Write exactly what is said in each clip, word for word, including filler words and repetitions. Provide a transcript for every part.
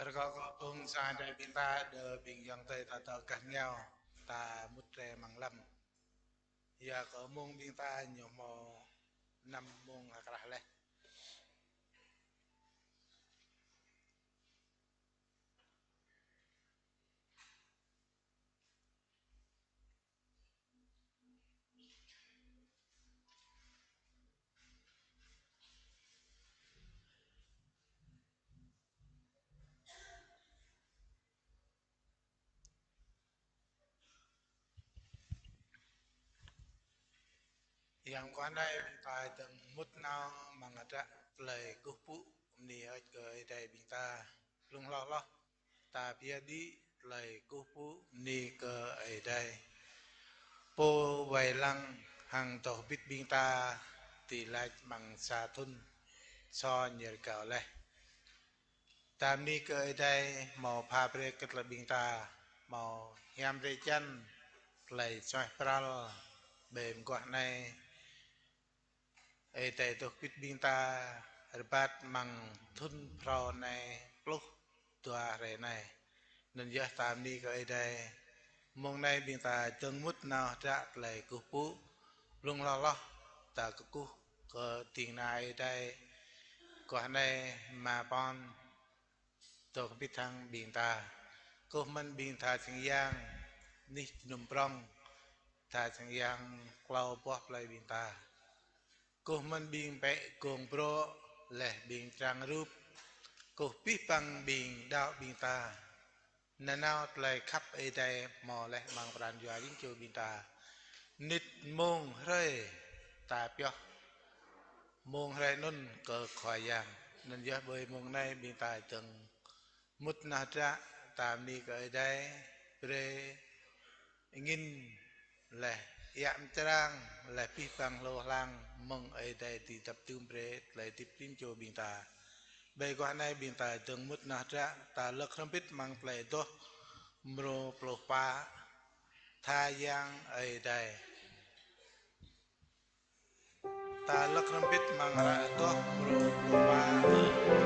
Rơkâo kơ ƀing sang Ơi Adai ƀing ta, đơ ƀing ayŏng adơi ta tơ gah rơngiao, ta mŭt rai amăng lăm. Yua kơ mông ƀing ta ñu hmâo năm mông ha krah laih. Yang guah anai ƀing ta dơ̆ng mŭt nao amăng hră tơlơi kơkuh pơpŭ bơni hơơč kơ Ơi Adai ƀing ta. Blung hloh hloh ta pơyơr đĭ tơlơi kơkuh pơpŭ bơni kơ Ơi Adai, Pô wai lăng hăng dŏ hơbĭt ƀing ta, dưi laĭ amăng sa thŭn sô ñu rơgao laih. Ta bơni kơ Ơi Adai hmâo pha brơi kơ tơlơi ƀing ta hmâo hiam rai jăn tơlơi suaih pral ƀơi mơguah anai. Ơi Adai dŏ hơbĭt ƀing ta rơbat amăng thŭn phrâo anai pluh dua hrơi anai. Anŭn yơh ta bơni kơ Ơi Adai. Mông anai ƀing ta dơ̆ng mŭt nao hră tơlơi kơkuh pơpŭ. Blung hloh hloh ta kơkuh kơ ding kơna Ơi Adai guah anai, Ama Pon, dŏ hơbĭt hăng ƀing ta. Kơkuh mơ̆n ƀing tha sang yang anih jơnum prŏng, tha sang yang klâo boh plơi ƀing ta. Kơkuh mơ̆n ƀing pĕ gông brŏ, laih ƀing črang rup, kơkuh abih bang ƀing đaŏ ƀing ta. Nanao tơlơi khăp Ơi Adai hmâo laih amăng pran jua rĭng čô ƀing ta. Mơnit mông hrơi ta pioh mông hrơi anŭn kơ Khua Yang. Anŭn yơh ƀơi mông anai ƀing ta dơ̆ng mŭt nao hră, ta bơni kơ Ơi Adai brơi angin laih ia mơčrang laih abih bang hlô hlang mơ̆ng Ơi Adai dưi dăp dưm brơi tơlơi hơdip rĭng čô ƀing ta. Ƀơi guah anai ƀing ta dơ̆ng mŭt nao hră, ta lơ̆k hrŏm hơbĭt amăng Tơlơi Adoh mrô pluh pă. Tha Yang Ơi Adai. Ta lơ̆k hrŏm hơbĭt amăng hră Adoh mrô pluh pă.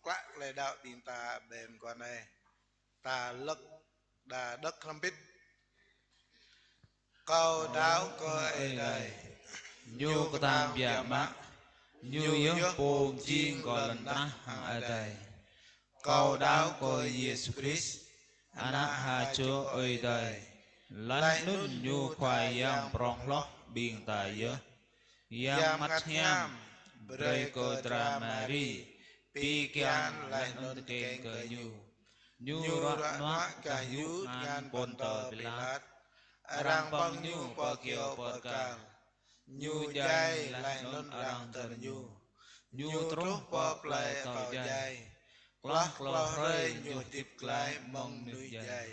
klă tơlơi đaŏ ƀing ta ƀơi mơguah anai. Ta lăk đa đŏk hrŏm hơbĭt. Kâo đaŏ kơ Ơi Adai, Ñu kơtang biă mă, Ñu yơh Pô jing kơ lŏn tơnah hăng adai. Kâo đaŏ kơ Yêsu Krist, Ană ha čô Ơi Adai, laih anŭn Ñu Khua Yang prŏng hloh ƀing ta yơh. Yang Bơngăt Hiam brơi kơ dra Mari pi kian laih anŭn tơkeng kơ Ñu. Ñu ruă nuă gah yŭ tơngan Pôntơ Pilat. Arăng pơ̆ng Ñu pơ kyâo bơrkal. Ñu djai laih anŭn arăng dơr Ñu. Ñu truh pơ plơi atâo djai. Hloh klâo hrơi Ñu hơdip glaĭ mơ̆ng mơnuih djai.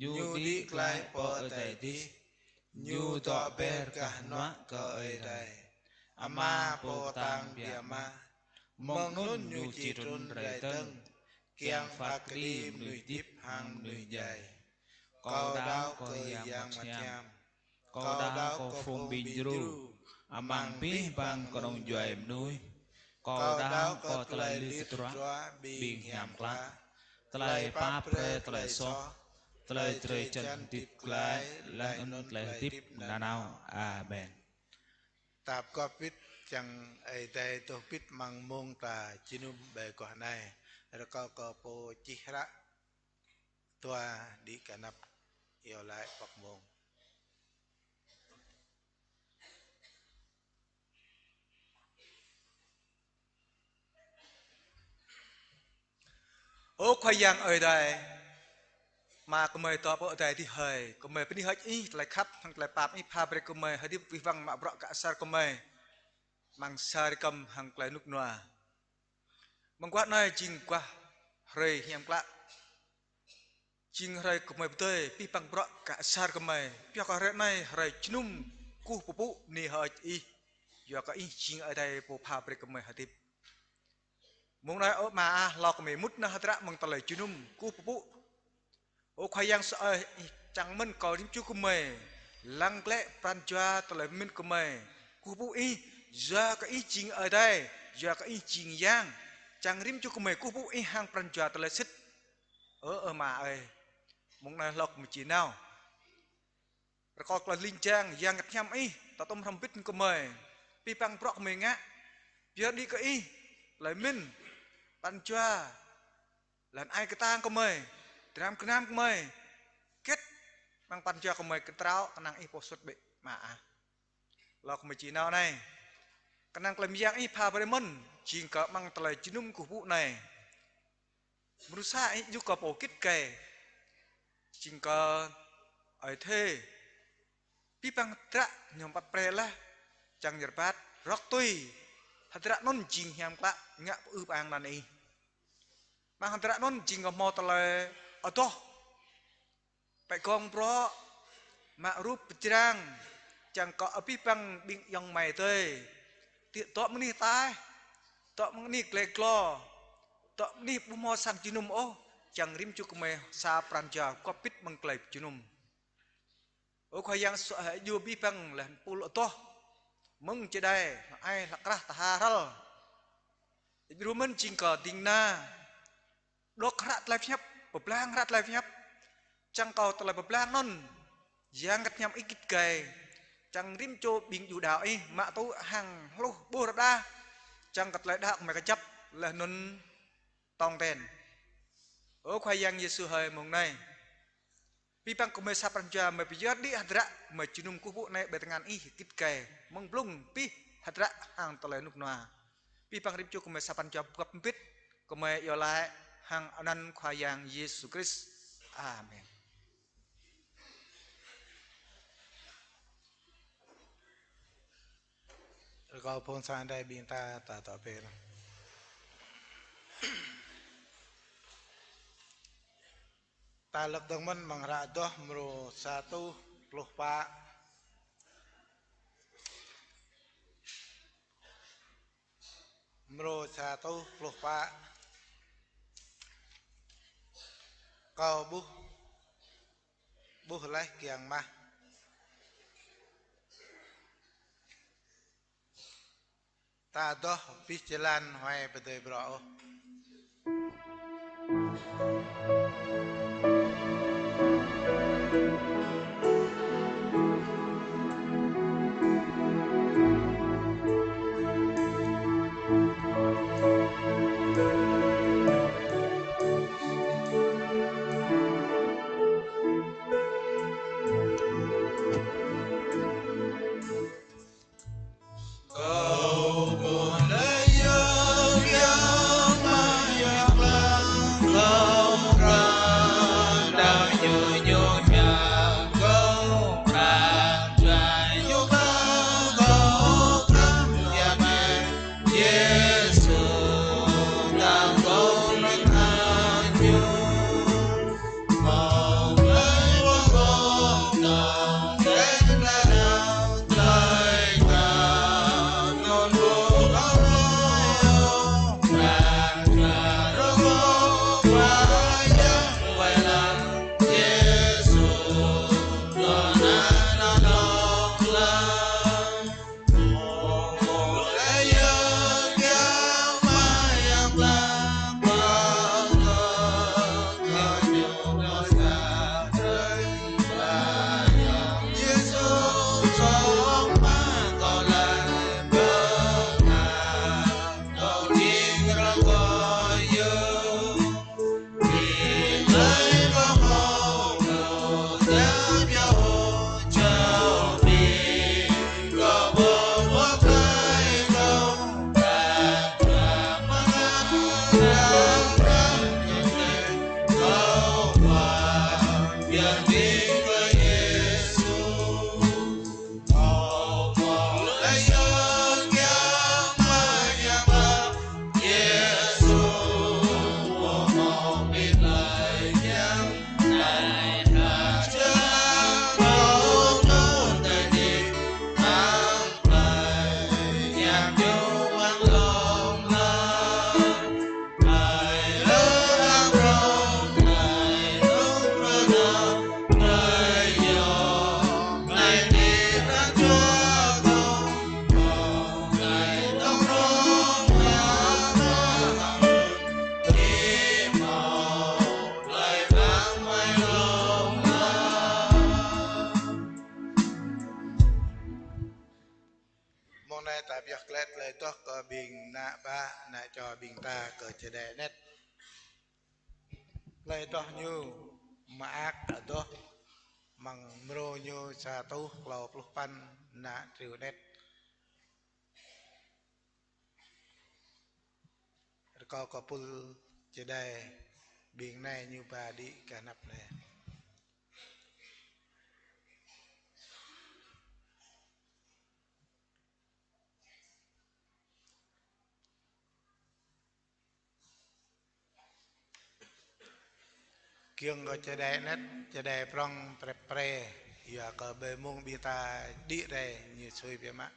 Ñu đĭ glaĭ pơ adai adih. Ñu dŏ ber gah hơnuă kơ Ơi Adai, Ama Pô kơtang biă mă. Mơ̆ng anŭn Ñu či trŭn rai dơ̆ng, kiăng phat kơđi mơnuih hơdip hăng mơnuih djai. Kâo đaŏ kơ Yang Bơngăt Hiam. Kâo đaŏ kơ phung ƀing djru amăng abih bang kơnung djuai mơnuih. Kâo đaŏ kơ tơlơi lir tơdruă ƀing hiam klă, tơlơi pap brơi tơlơi soh, tơlơi drơi jăn hơdip glaĭ, laih anŭn tơlơi hơdip nanao. Amen. Ta pơgop hơbĭt, čang Ơi Adai dŏ hơbĭt amăng mông ta jơnum ƀơi guah anai. Rơkâo kơ pô čih hră dua đĭ kơ anăp iâu laĭ pŏk mông. Ơ Khua Yang Ơi Adai, Ama gơmơi dŏ pơ adai adih hơi, gơmơi bơni hơơč Ih tơlơi khăp hăng tơlơi pap Ih pha brơi kơ gơmơi hơdip abih bang mă bruă gah asar gơmơi amăng sa hrơi kơm hăng tơlơi rơnŭk rơnua. Mơguah anai jing guah hrơi hiam klă. Jing hrơi gơmơi pơdơi abih bang bruă gah asar gơmơi. Pioh kơ hrơi anai hrơi jơnum kơkuh pơpŭ bơni hơơč Ih. Yua kơ Ih jing Ơi Adai Pô pha brơi kơ gơmơi hơdip. Mông anai ơ Ama ah, hlâo gơmơi mŭt nao hơdră mơ̆ng tơlơi jơnum kơkuh pơpŭ. Ơ Khua Yang, sơai Ih čang mơ̆n kơ rĭm čô gơmơi lăng glaĭ pran jua tơlơi pơmĭn gơmơi kơkuh pơpŭ Ih, yua kơ Ih jing Ơi Adai, yua kơ Ih jing Yang. Čang rĭm čô gơmơi kơkuh pơpŭ Ih hăng pran jua tơlơi sĭt. Ơ, ơ Ama ơi, mông anai hlâo gơmơi či nao. Rơkâo tơlơi ling jang Yang Bơngăt Hiam Ih tơtŭm hrŏm hơbĭt gơmơi. Abih bang bruă gơmơi ngă, pioh đĭ kơ Ih, tơlơi pơmĭn, pran jua, lŏn ai kơtang gơmơi, dram gơnam gơmơi, hơget amăng pran jua gơmơi kơtrâo, kơnang Ih pơsuôt bĕ Ama ah. Hlâo gơmơi či nao anai, kơnang tơlơi mơyang Ih pha brơi mơ̆n, jing kơ amăng tơlơi jơnum kơkuh pơpŭ anai. Mrô sa Ih djru kơ pô git gai, jing kơ Ơi Thê. Abih bang hơdră ñu păt pre laih, čang ñu rơbat, rơ̆k tui hơdră anŭn jing hiam klă, ngă pơư pơang anăn Ih. Amăng hơdră anŭn jing kơ hmâo tơlơi adoh, pĕ gong brŏ, mă rup pơjrang, čang kơ abih bang ƀing ayŏng amai adơi, tiĕ dŏ mơ̆ng anih ataih, dŏ mơ̆ng anih glai glô, dŏ mơ̆ng anih ƀu hmâo sang jơnum ôh, čang rĭm čô gơmơi sa pran jua gop bit mơ̆ng tơlơi jơnum. Ơ Khua Yang, sơai Ih djru abih bang laih anŭn pul adoh mơ̆ng čơđai, hlăk ai hlăk krah tơha hrăl. Ih djru mơ̆n jing kơ ding kơna, dŏ hră tơlơi pơhiăp, pơblang hră tơlơi pơhiăp. Čang kơ tơlơi pơblang anŭn, Yang Bơngăt Hiam Ih git gai, čang rĭm čô ƀing djru đaŏ Ih mă tŭ hăng hluh ƀuh rơđah, čang kơ tơlơi đaŏ gơmơi kơjăp laih anŭn tong ten. Ơ Khua Yang Yêsu hơi, mông anai abih bang gơmơi sa pran jua gơmơi pơyơr đĭ hơdră gơmơi jơnum kơkuh pơpŭ anai ƀơi tơngan Ih git gai, mơ̆ng blung abih hơdră hăng tơlơi rơnŭk rơnua. Abih bang rĭm čô gơmơi sa pran jua pơgop bit, gơmơi iâu laĭ hăng anăn Khua Yang Yêsu Krist. Amen. Rơkâo phung sang Ơi Adai ƀing ta, ta dŏ ber. Ta lăk dơ̆ng mơ̆n amăng hră Adoh mrô sa rơtuh pluh pă. Mrô sa rơtuh pluh pă. Kâo ƀuh, ƀuh laih kiăng mah. Ta adoh abih jơlan huai pơdơi bruă ôh. Mông anai ta pioh glaĭ tơlơi adoh kơ ƀing ană bă, ană čô ƀing ta kơ čơđai anet. Tơlơi adoh ñu mơak adoh amăng mrô ñu sa rơtuh klâo pluh păn ană triu anet. Rơkâo kơ pul čơđai ƀing anai ñu ba đĭ kơ anăp anai. Kiăng kơ čơđai anet, čơđai prŏng prep pre, yua kơ ƀơi mông ƀing ta đĭ rai ñu sui biă mă.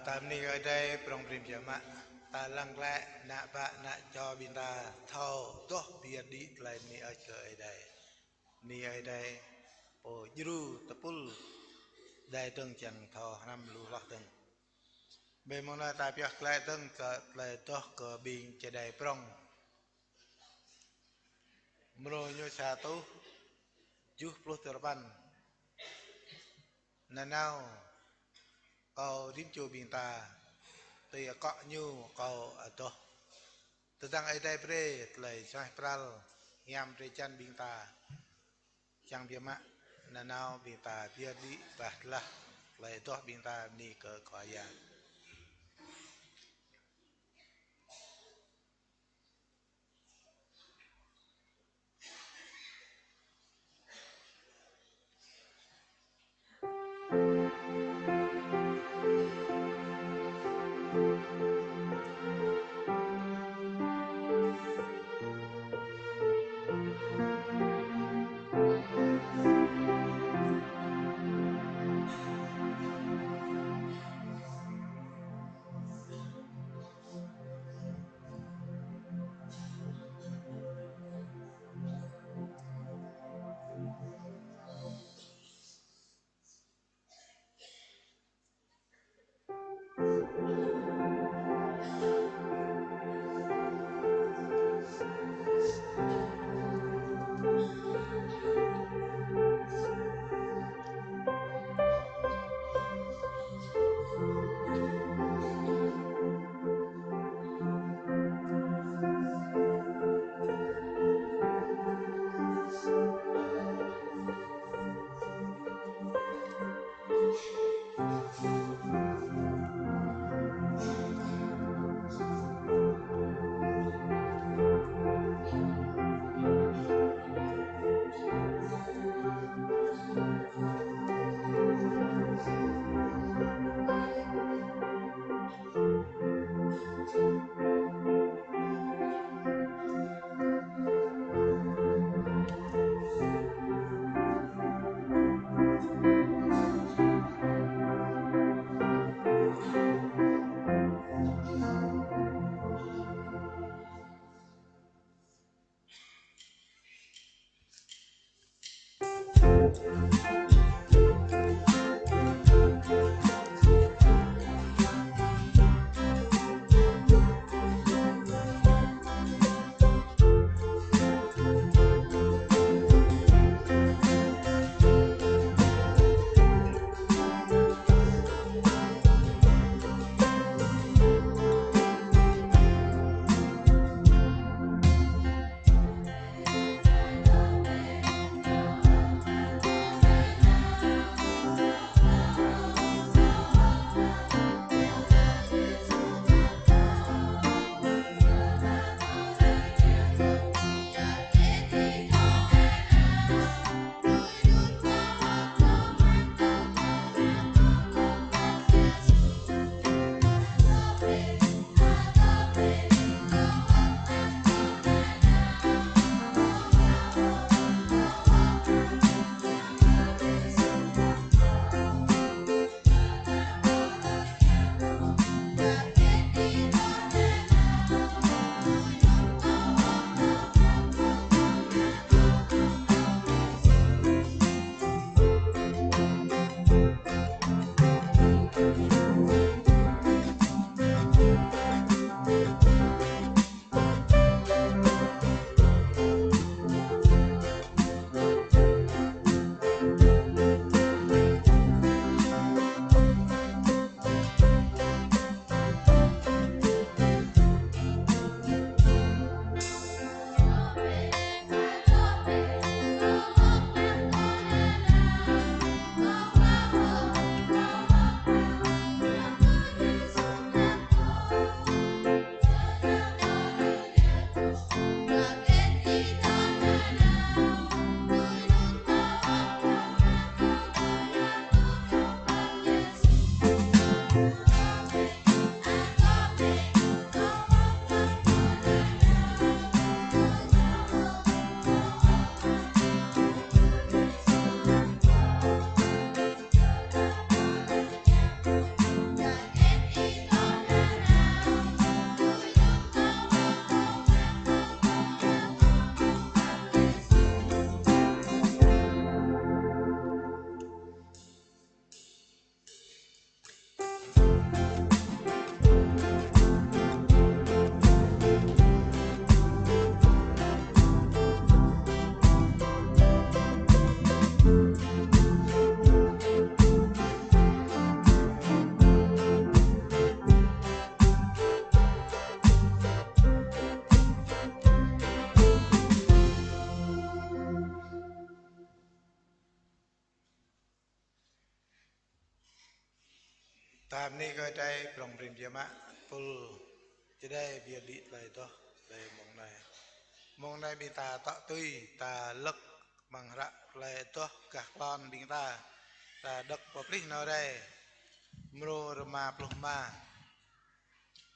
Ta bơni kơ Ơi Adai prŏng prin biă mă. Ta lăng glaĭ ană bă ană čô ƀing ta thâo adoh pơyơr đĭ tơlơi bơni hơơč kơ Ơi Adai. Bơni Ơi Adai pô djru tơpul đai dơ̆ng, čang thâo hrăm lu hloh dơ̆ng. Ƀơi mông anai ta pioh glaĭ dơ̆ng kơ tơlơi adoh kơ ƀing čơđai prŏng. Mrô ñu sa rơtuh tơjuh pluh duapăn. Nanao kâo rĭm čô ƀing ta, tui akŏ ñu kâo adoh. Tơdang Ơi Adai brơi tơlơi suaih pral hiam drơi jăn ƀing ta, čang biă mă nanao ƀing ta pơyơr đĭ bah tơlah tơlơi adoh ƀing ta bơni kơ Khua Yang. Ta bơni kơ Ơi Adai prong prin biă mă, pul čơđai biă đĭ tơlơi adoh, tơlơi mông anai. Mông anai ƀing ta tŏ tui, ta lơ̆k amăng hră tơlơi adoh gah klon ƀing ta. Ta đŏk pơplih nao rai, mrô rơma pluh rơma.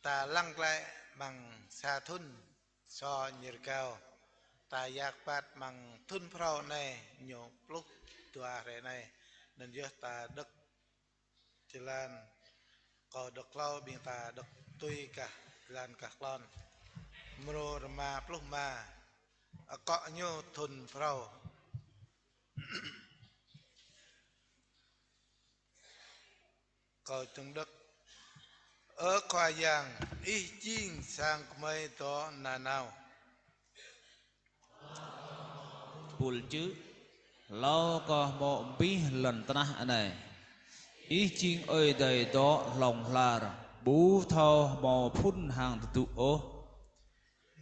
Ta lăng glaĭ amăng sa thŭn sô ñi rơgao. Ta yak pat amăng thŭn phrâo anai, ñu pluh dua hrơi anai. Anŭn yơh ta đŏk jơlan, kâo đŏk hlâo, ƀing ta đŏk tui gah jơlan gah klon. Mrô rơma pluh rơma, akŏ ñu thŭn phrâo. Kâo čơdơ̆ng đŏk. Ơ Khua Yang, Ih jing sang gơmơi dŏ nanao. Pul čư̆, hlâo kơ hmâo abih lŏn tơnah anai, Ih jing Ơi Adai dŏ hlŏng lar, ƀu thâo hmâo phŭn hăng tơdŭ ôh.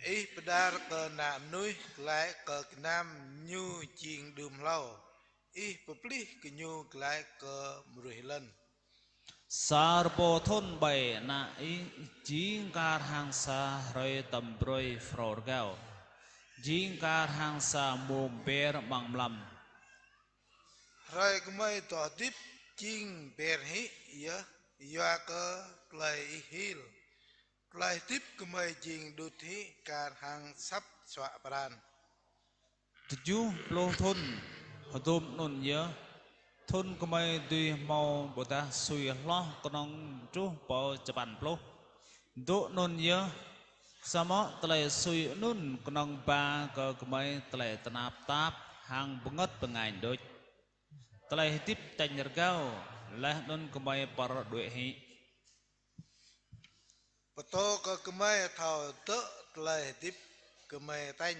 Ih pơđar kơ ană mơnuih glaĭ kơ gơnam ñu jing đưm hlâo, Ih pơplih gơñu glaĭ kơ mơruih lŏn. Sa rơbâo thŭn ƀơi ană Ih jing kar hăng sa hrơi tơm brơi phrâo rơgao, jing kar hăng sa mông ber amăng mlam. Hrơi gơmơi dŏ hơdip jing ber hĭ yơh, yua kơ tơlơi Ih hil. Tơlơi hơdip gơmơi jing đŭt hĭ kar hăng asăp suă pran. Tơjuh pluh thŭn hơdôm anŭn yơh, thŭn gơmơi dưi hmâo ƀôdah sui hloh kơnơ̆ng truh pơ čơpăn pluh. Dŏ anŭn yơh, samơ̆ tơlơi sui anŭn kơnơ̆ng ba kơ gơmơi tơlơi tơnap tap hăng bơngơ̆t bơngañ đôč. Tơlơi hơdip tañ rơgao, laih anŭn gơmơi pơr đuaĭ hĭ. Pơtô kơ gơmơi thâo dŏ tơlơi hơdip gơmơi tañ,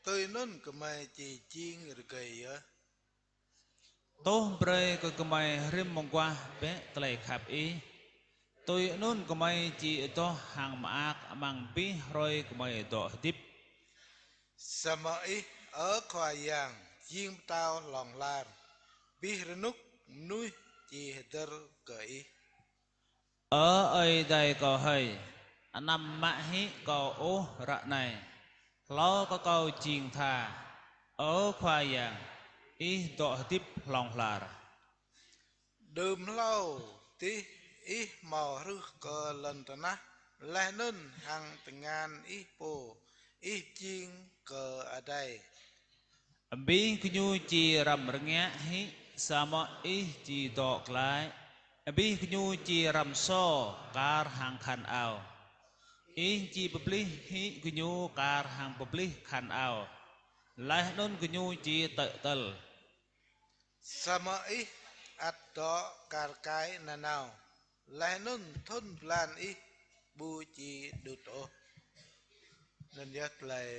tui anŭn gơmơi či jing rơgơi yơh. Tŏh brơi kơ gơmơi rĭm mơguah bĕ tơlơi khăp Ih, tui anŭn gơmơi či adoh hăng mơak amăng abih hrơi gơmơi dŏ hơdip. Samơ̆ Ih, ơ Khua Yang, jing pơtao hlŏng lar, abih rơnŭk mơnuih či hơdơr kơ Ih. Ơ Ơi Adai kâo hơi, anăm mă hĭ kâo ôh ră anai, hlâo kơ kâo jing tha. Ơ Khua Yang, Ih dŏ hơdip hlŏng lar. Đưm hlâo dih Ih hmâo hrưh kơ lŏn tơnah, laih anŭn hăng tơngan Ih pô, Ih jing kơ adai. Abih gơñu či răm rơngiă hĭ, samơ̆ Ih či dŏ glaĭ. Abih gơñu či răm sô kar hăng khăn ao. Ih či pơplih hĭ gơñu kar hăng pơplih khăn ao, laih anŭn gơñu či tơ̆ tơl. Samơ̆ Ih ăt dŏ kar kaĭ nanao, laih anŭn thŭn blan Ih ƀu či đŭt ôh. Anŭn yơh tơlơi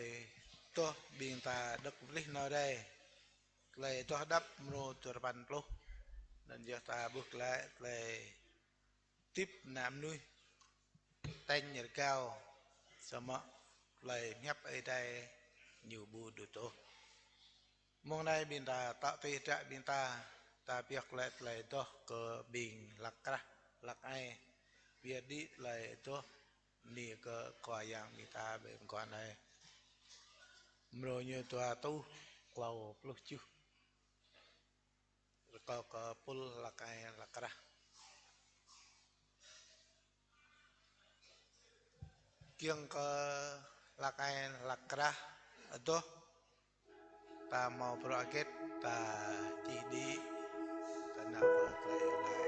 adoh ƀing ta đŏk pơplih nao rai. Tơlơi adoh đăp mrô duapăn pluh. Anŭn yơh ta ƀuh glaĭ tơlơi hơdip ană mơnuih tañ rơgao, samơ̆ tơlơi pơhiăp Ơi Adai ñu ƀu đŭt ôh. Mông anai ƀing ta tŏ tui hră ƀing ta, ta pioh glaĭ tơlơi adoh kơ ƀing hlăk krah, hlăk ai. Biă đĭ tơlơi adoh bơni kơ Khua Yang ƀing ta ƀơi mơguah anai. Mrô ñu dua rơtuh klâo pluh tơjuh. Rơkâo kơ pul hlăk ai hlăk krah. Kiăng kơ hlăk ai hlăk krah adoh, ta hmâo bruă hơget ta čih đĭ, ta nao pơ tơlơi yơh.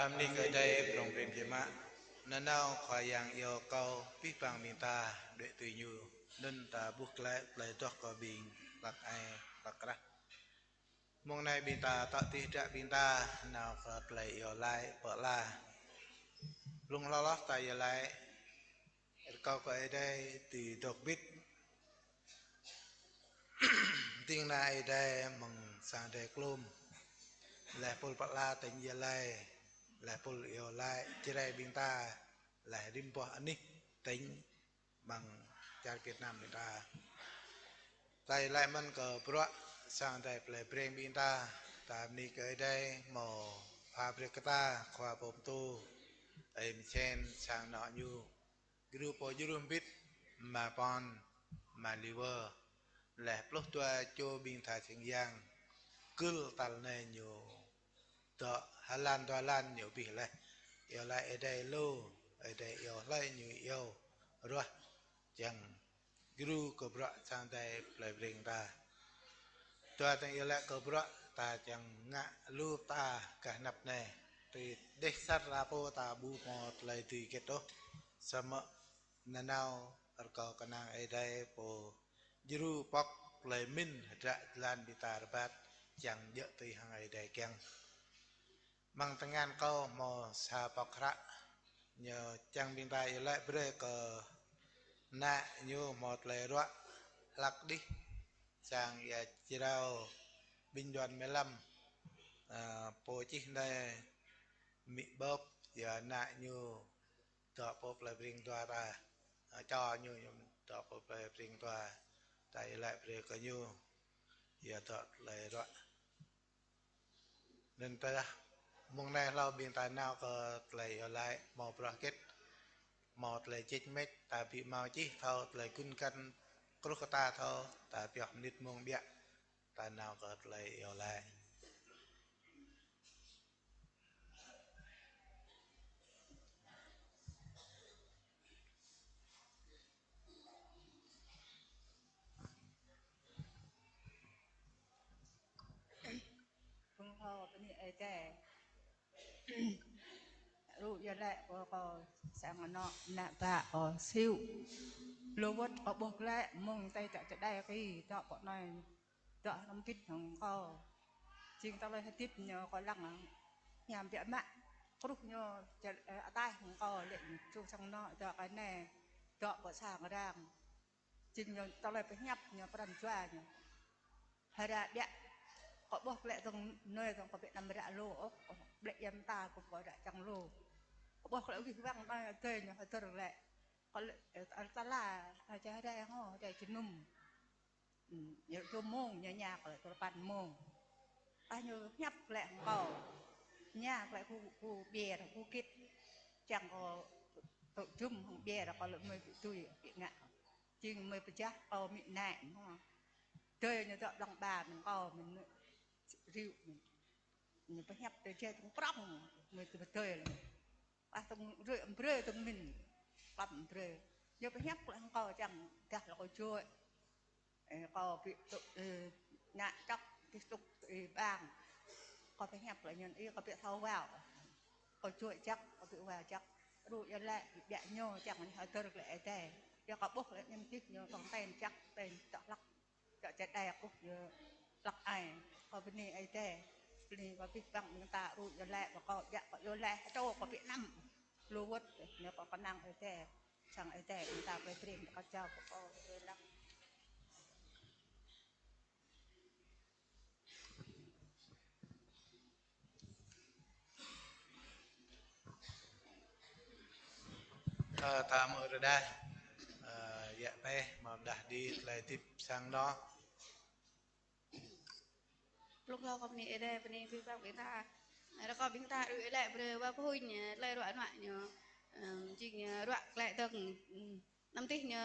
Bơni kơ Ơi Adai prong prin biă mă. Nanao Khua Yang iâu kâo abih bang ƀing ta đuaĭ tui Ñu, anŭn ta ƀuh glaĭ plei adoh kơ ƀing hlăk ai hlăk krah. Mông anai ƀing ta tŏ tih dră ƀing ta nao kơ tơlơi iâu laĭ pơala. Blung hloh hloh ta iâu laĭ, rơkâo kơ Ơi Adai dưi dŏ bĭt. Ding kơna Ơi Adai mơ̆ng sang Ơi Adai klum. Laih pul pơala tơña iâu laĭ, laih pul iâu laĭ Jrai ƀing ta, laih rĭm boh anih tỉnh amăng čar Việt Nam ƀing ta. Ta iâu laĭ mơ̆n kơ bruă sang Ơi Adai plei Breng ƀing ta, ta bơni kơ Ơi Adai hmâo pha brơi kơ ta Khua Pô Pơtô, Ơi Mơsen sang anŏ ñu. Gru pô djru hơbĭt, ama Pon, ama Liwơ, laih pluh dua čô ƀing tha čeng yang, gưl tal anai ñu dŏ hơlan dua hơlan ñu abih laih. Iâu laĭ Ơi Adai lu, Ơi Adai iâu hlơi ñu iâu ruah, čang gru kơ bruă sang Ơi Adai plei Breng ta. Dua tơ̆ng iâu laĭ kơ bruă ta čang ngă lu ta gah anăp anai. Tui dêh sat rơpô ta ƀu hmâo tơlơi dưi hơget ôh. Samơ̆ nanao rơkâo kơnang Ơi Adai pô djru pŏk plei mĭn hơdră jơlan ƀing ta rơbat čang djơ̆ tui hăng Ơi Adai kiăng. Amăng tơngan kâo hmâo sa pŏk hră, ñu čang ƀing ta iâu laĭ brơi kơ ană ñu hmâo tơlơi ruă hlăk đih, sang ia Jrao Bình Luận mười lăm, ơ, pô čih anai amĭ Bơp, ia ană ñu dŏ pơ plei Breng dua ta, ơ, čô ñu, ñu dŏ pơ plei Breng dua, ta iâu laĭ brơi kơ ñu, ia dŏ tơlơi ruă. Anŭn tơdah mông anai hlâo ƀing ta nao kơ tơlơi iâu laĭ hmâo bruă hơget, hmâo tơlơi čĕč mĕč, ta ƀu hmâo čih thâo tơlơi gun găn kruh kơ ta thâo, ta pioh mơnit mông biă, ta nao kơ tơlơi iâu laĭ. Bơni kơ Ơi Adai. Rŭ iâu laĭ kơ kâo sang anŏ ană bă kâo Siu. Lu wơ̆t kâo ƀuh glaĭ mơ̆ng tơi tơ̆ čơđai kơ dŏ pơ anai. Dŏ hrŏm hơbĭt hăng kâo. Jing tơlơi hơdip ñu kâo lăng hiam biă mă. Kruh ñu čơ, ơ, ataih hăng kâo lĕ ñu ču sang anŏ dŏ kơ anai. Dŏ pơ sang arăng. Jing ñu tơlơi pơhiăp ñu pran jua ñu. Hơdră biă. Kâo ƀuh glaĭ dơ̆ng anai dơ̆ng kâo ƀu anăm ră lu ôh, kâo ƀlĕ ia mơta kâo kâo ră čang lu. Kâo ƀuh glaĭ wih wăng anai adơi ñu hơdơr glaĭ. Kâo lĕ, ơ, tơla, ơ, čơ hơdai hŏ, hơdai jơnum. Ư, ñu dua mông, ñu ña kơ tơl păn mông. Tah ñu hiăp glaĭ hăng kâo. Ña glaĭ gu, gu biêr, gu git. Čang kâo tŭ jum hăng biêr, kâo lĕ mơi ƀu tui, ƀu ngă. Jing mơi pơjah kâo mĭ nai mơ̆n. Dơi ñu dŏ lăng ba mơ̆n kâo mơ̆n riu mơ̆n. Ñu pơhiăp tơ jai tơ̆ng prŏng, mơi tơ pơdơi lăng. Pah tơ̆ng rơi ambrơi tơ̆ng mĭn. Pah ambrơi. Ñu pơhiăp glaĭ hăng kâo čang dah lăng kâo juăi. Ơ, kâo ƀu tŭ, ơ, ngă čŏk, tih tŭk, ơ, ƀang. Kâo pơhiăp glaĭ ñu, ơ, kâo ƀu thâo wao. Kâo juăi jăk, kâo ƀu wao jăk. Rŭ iâu laĭ, biă ñu čang ñu hơdơr glaĭ Ơi Adai. Yua kâo ƀuh glaĭ ñu mơdih ñu tŏng ten jăk, ten tŏ hlăk. Čŏk čơđai kơ ñu hlăk ai. Kâo bơni Ơi Adai. Bơni kơ abih bang ƀing ta rŭ iâu laĭ kơ kâo, biă kâo iâu laĭ hơdrô kâo ƀu anăm. Lu wơ̆t, ñu kâo kơnang Ơi Adai. Sang Ơi Adai ƀing ta plei Breng kơ jao kơ kâo hlăk. Ơ, ta hmư̆ rơđah, ơ, yă pĕ, hmâo rơđah đĭ tơlơi hơdip sang anŏ. Blung hlâo kâo bơni Ơi Adai, bơni abih bang ƀing ta. Rơkâo ƀing ta rŭ iâu laĭ brơi wa pơhuñ, tơlơi ruă anŏ ñu. Ơ, jing, ơ, ruă glaĭ dơ̆ng, ơ, Anăm tih ñu,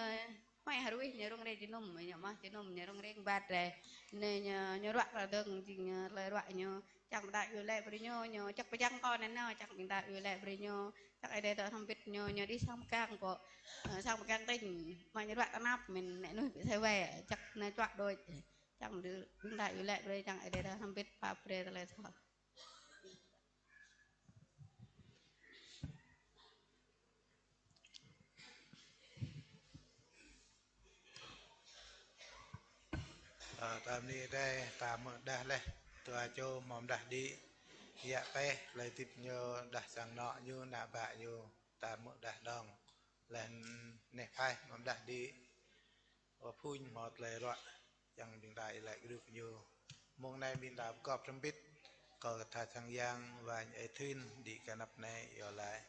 huai hruih ñu rông rê jơnum, ñu mơ̆ jơnum ñu rông rê bat rê. Anai ñu, ñu ruă kơ dơ̆ng, jing ñu, tơlơi ruă ñu. Čang ƀing ta iâu laĭ brơi ñu, ñu čăk pơčang kơ anai nao, čang ƀing ta iâu laĭ brơi ñu. Čang Ơi Adai dŏ hrŏm hơbĭt ñu, ñu đĭ sang pơgang pô. Ơ, sang pơgang tỉnh, mă ñu ruă tơnap, mĭn nĕ nuih ƀu thâo wai, čang anai čuă đôč. Čang ƀing ta iâu laĭ brơi, čang Ơi Adai dŏ hrŏm hơbĭt, pap brơi tơlơi thâo. Tơm ni dai, ta mơ̆ đah leh, tua čô mơ̆ đah đĭ, yă peh, lĕ tip ñu đah sang anŏ ñu, ană bă ñu, ta mơ̆ đah đong. Lĕ neh phaih mơ̆ đah đĭ, ơ phuñ mơ̆ tơlơi ruă, čang ƀing ta iâu laĭ kơdŭp ñu. Mông anai ƀing ta pơgop hrŏm hơbĭt, kơ tha sang yang, wa ñu ê thưn, đĭ kơ anăp anai, iâu laĭ.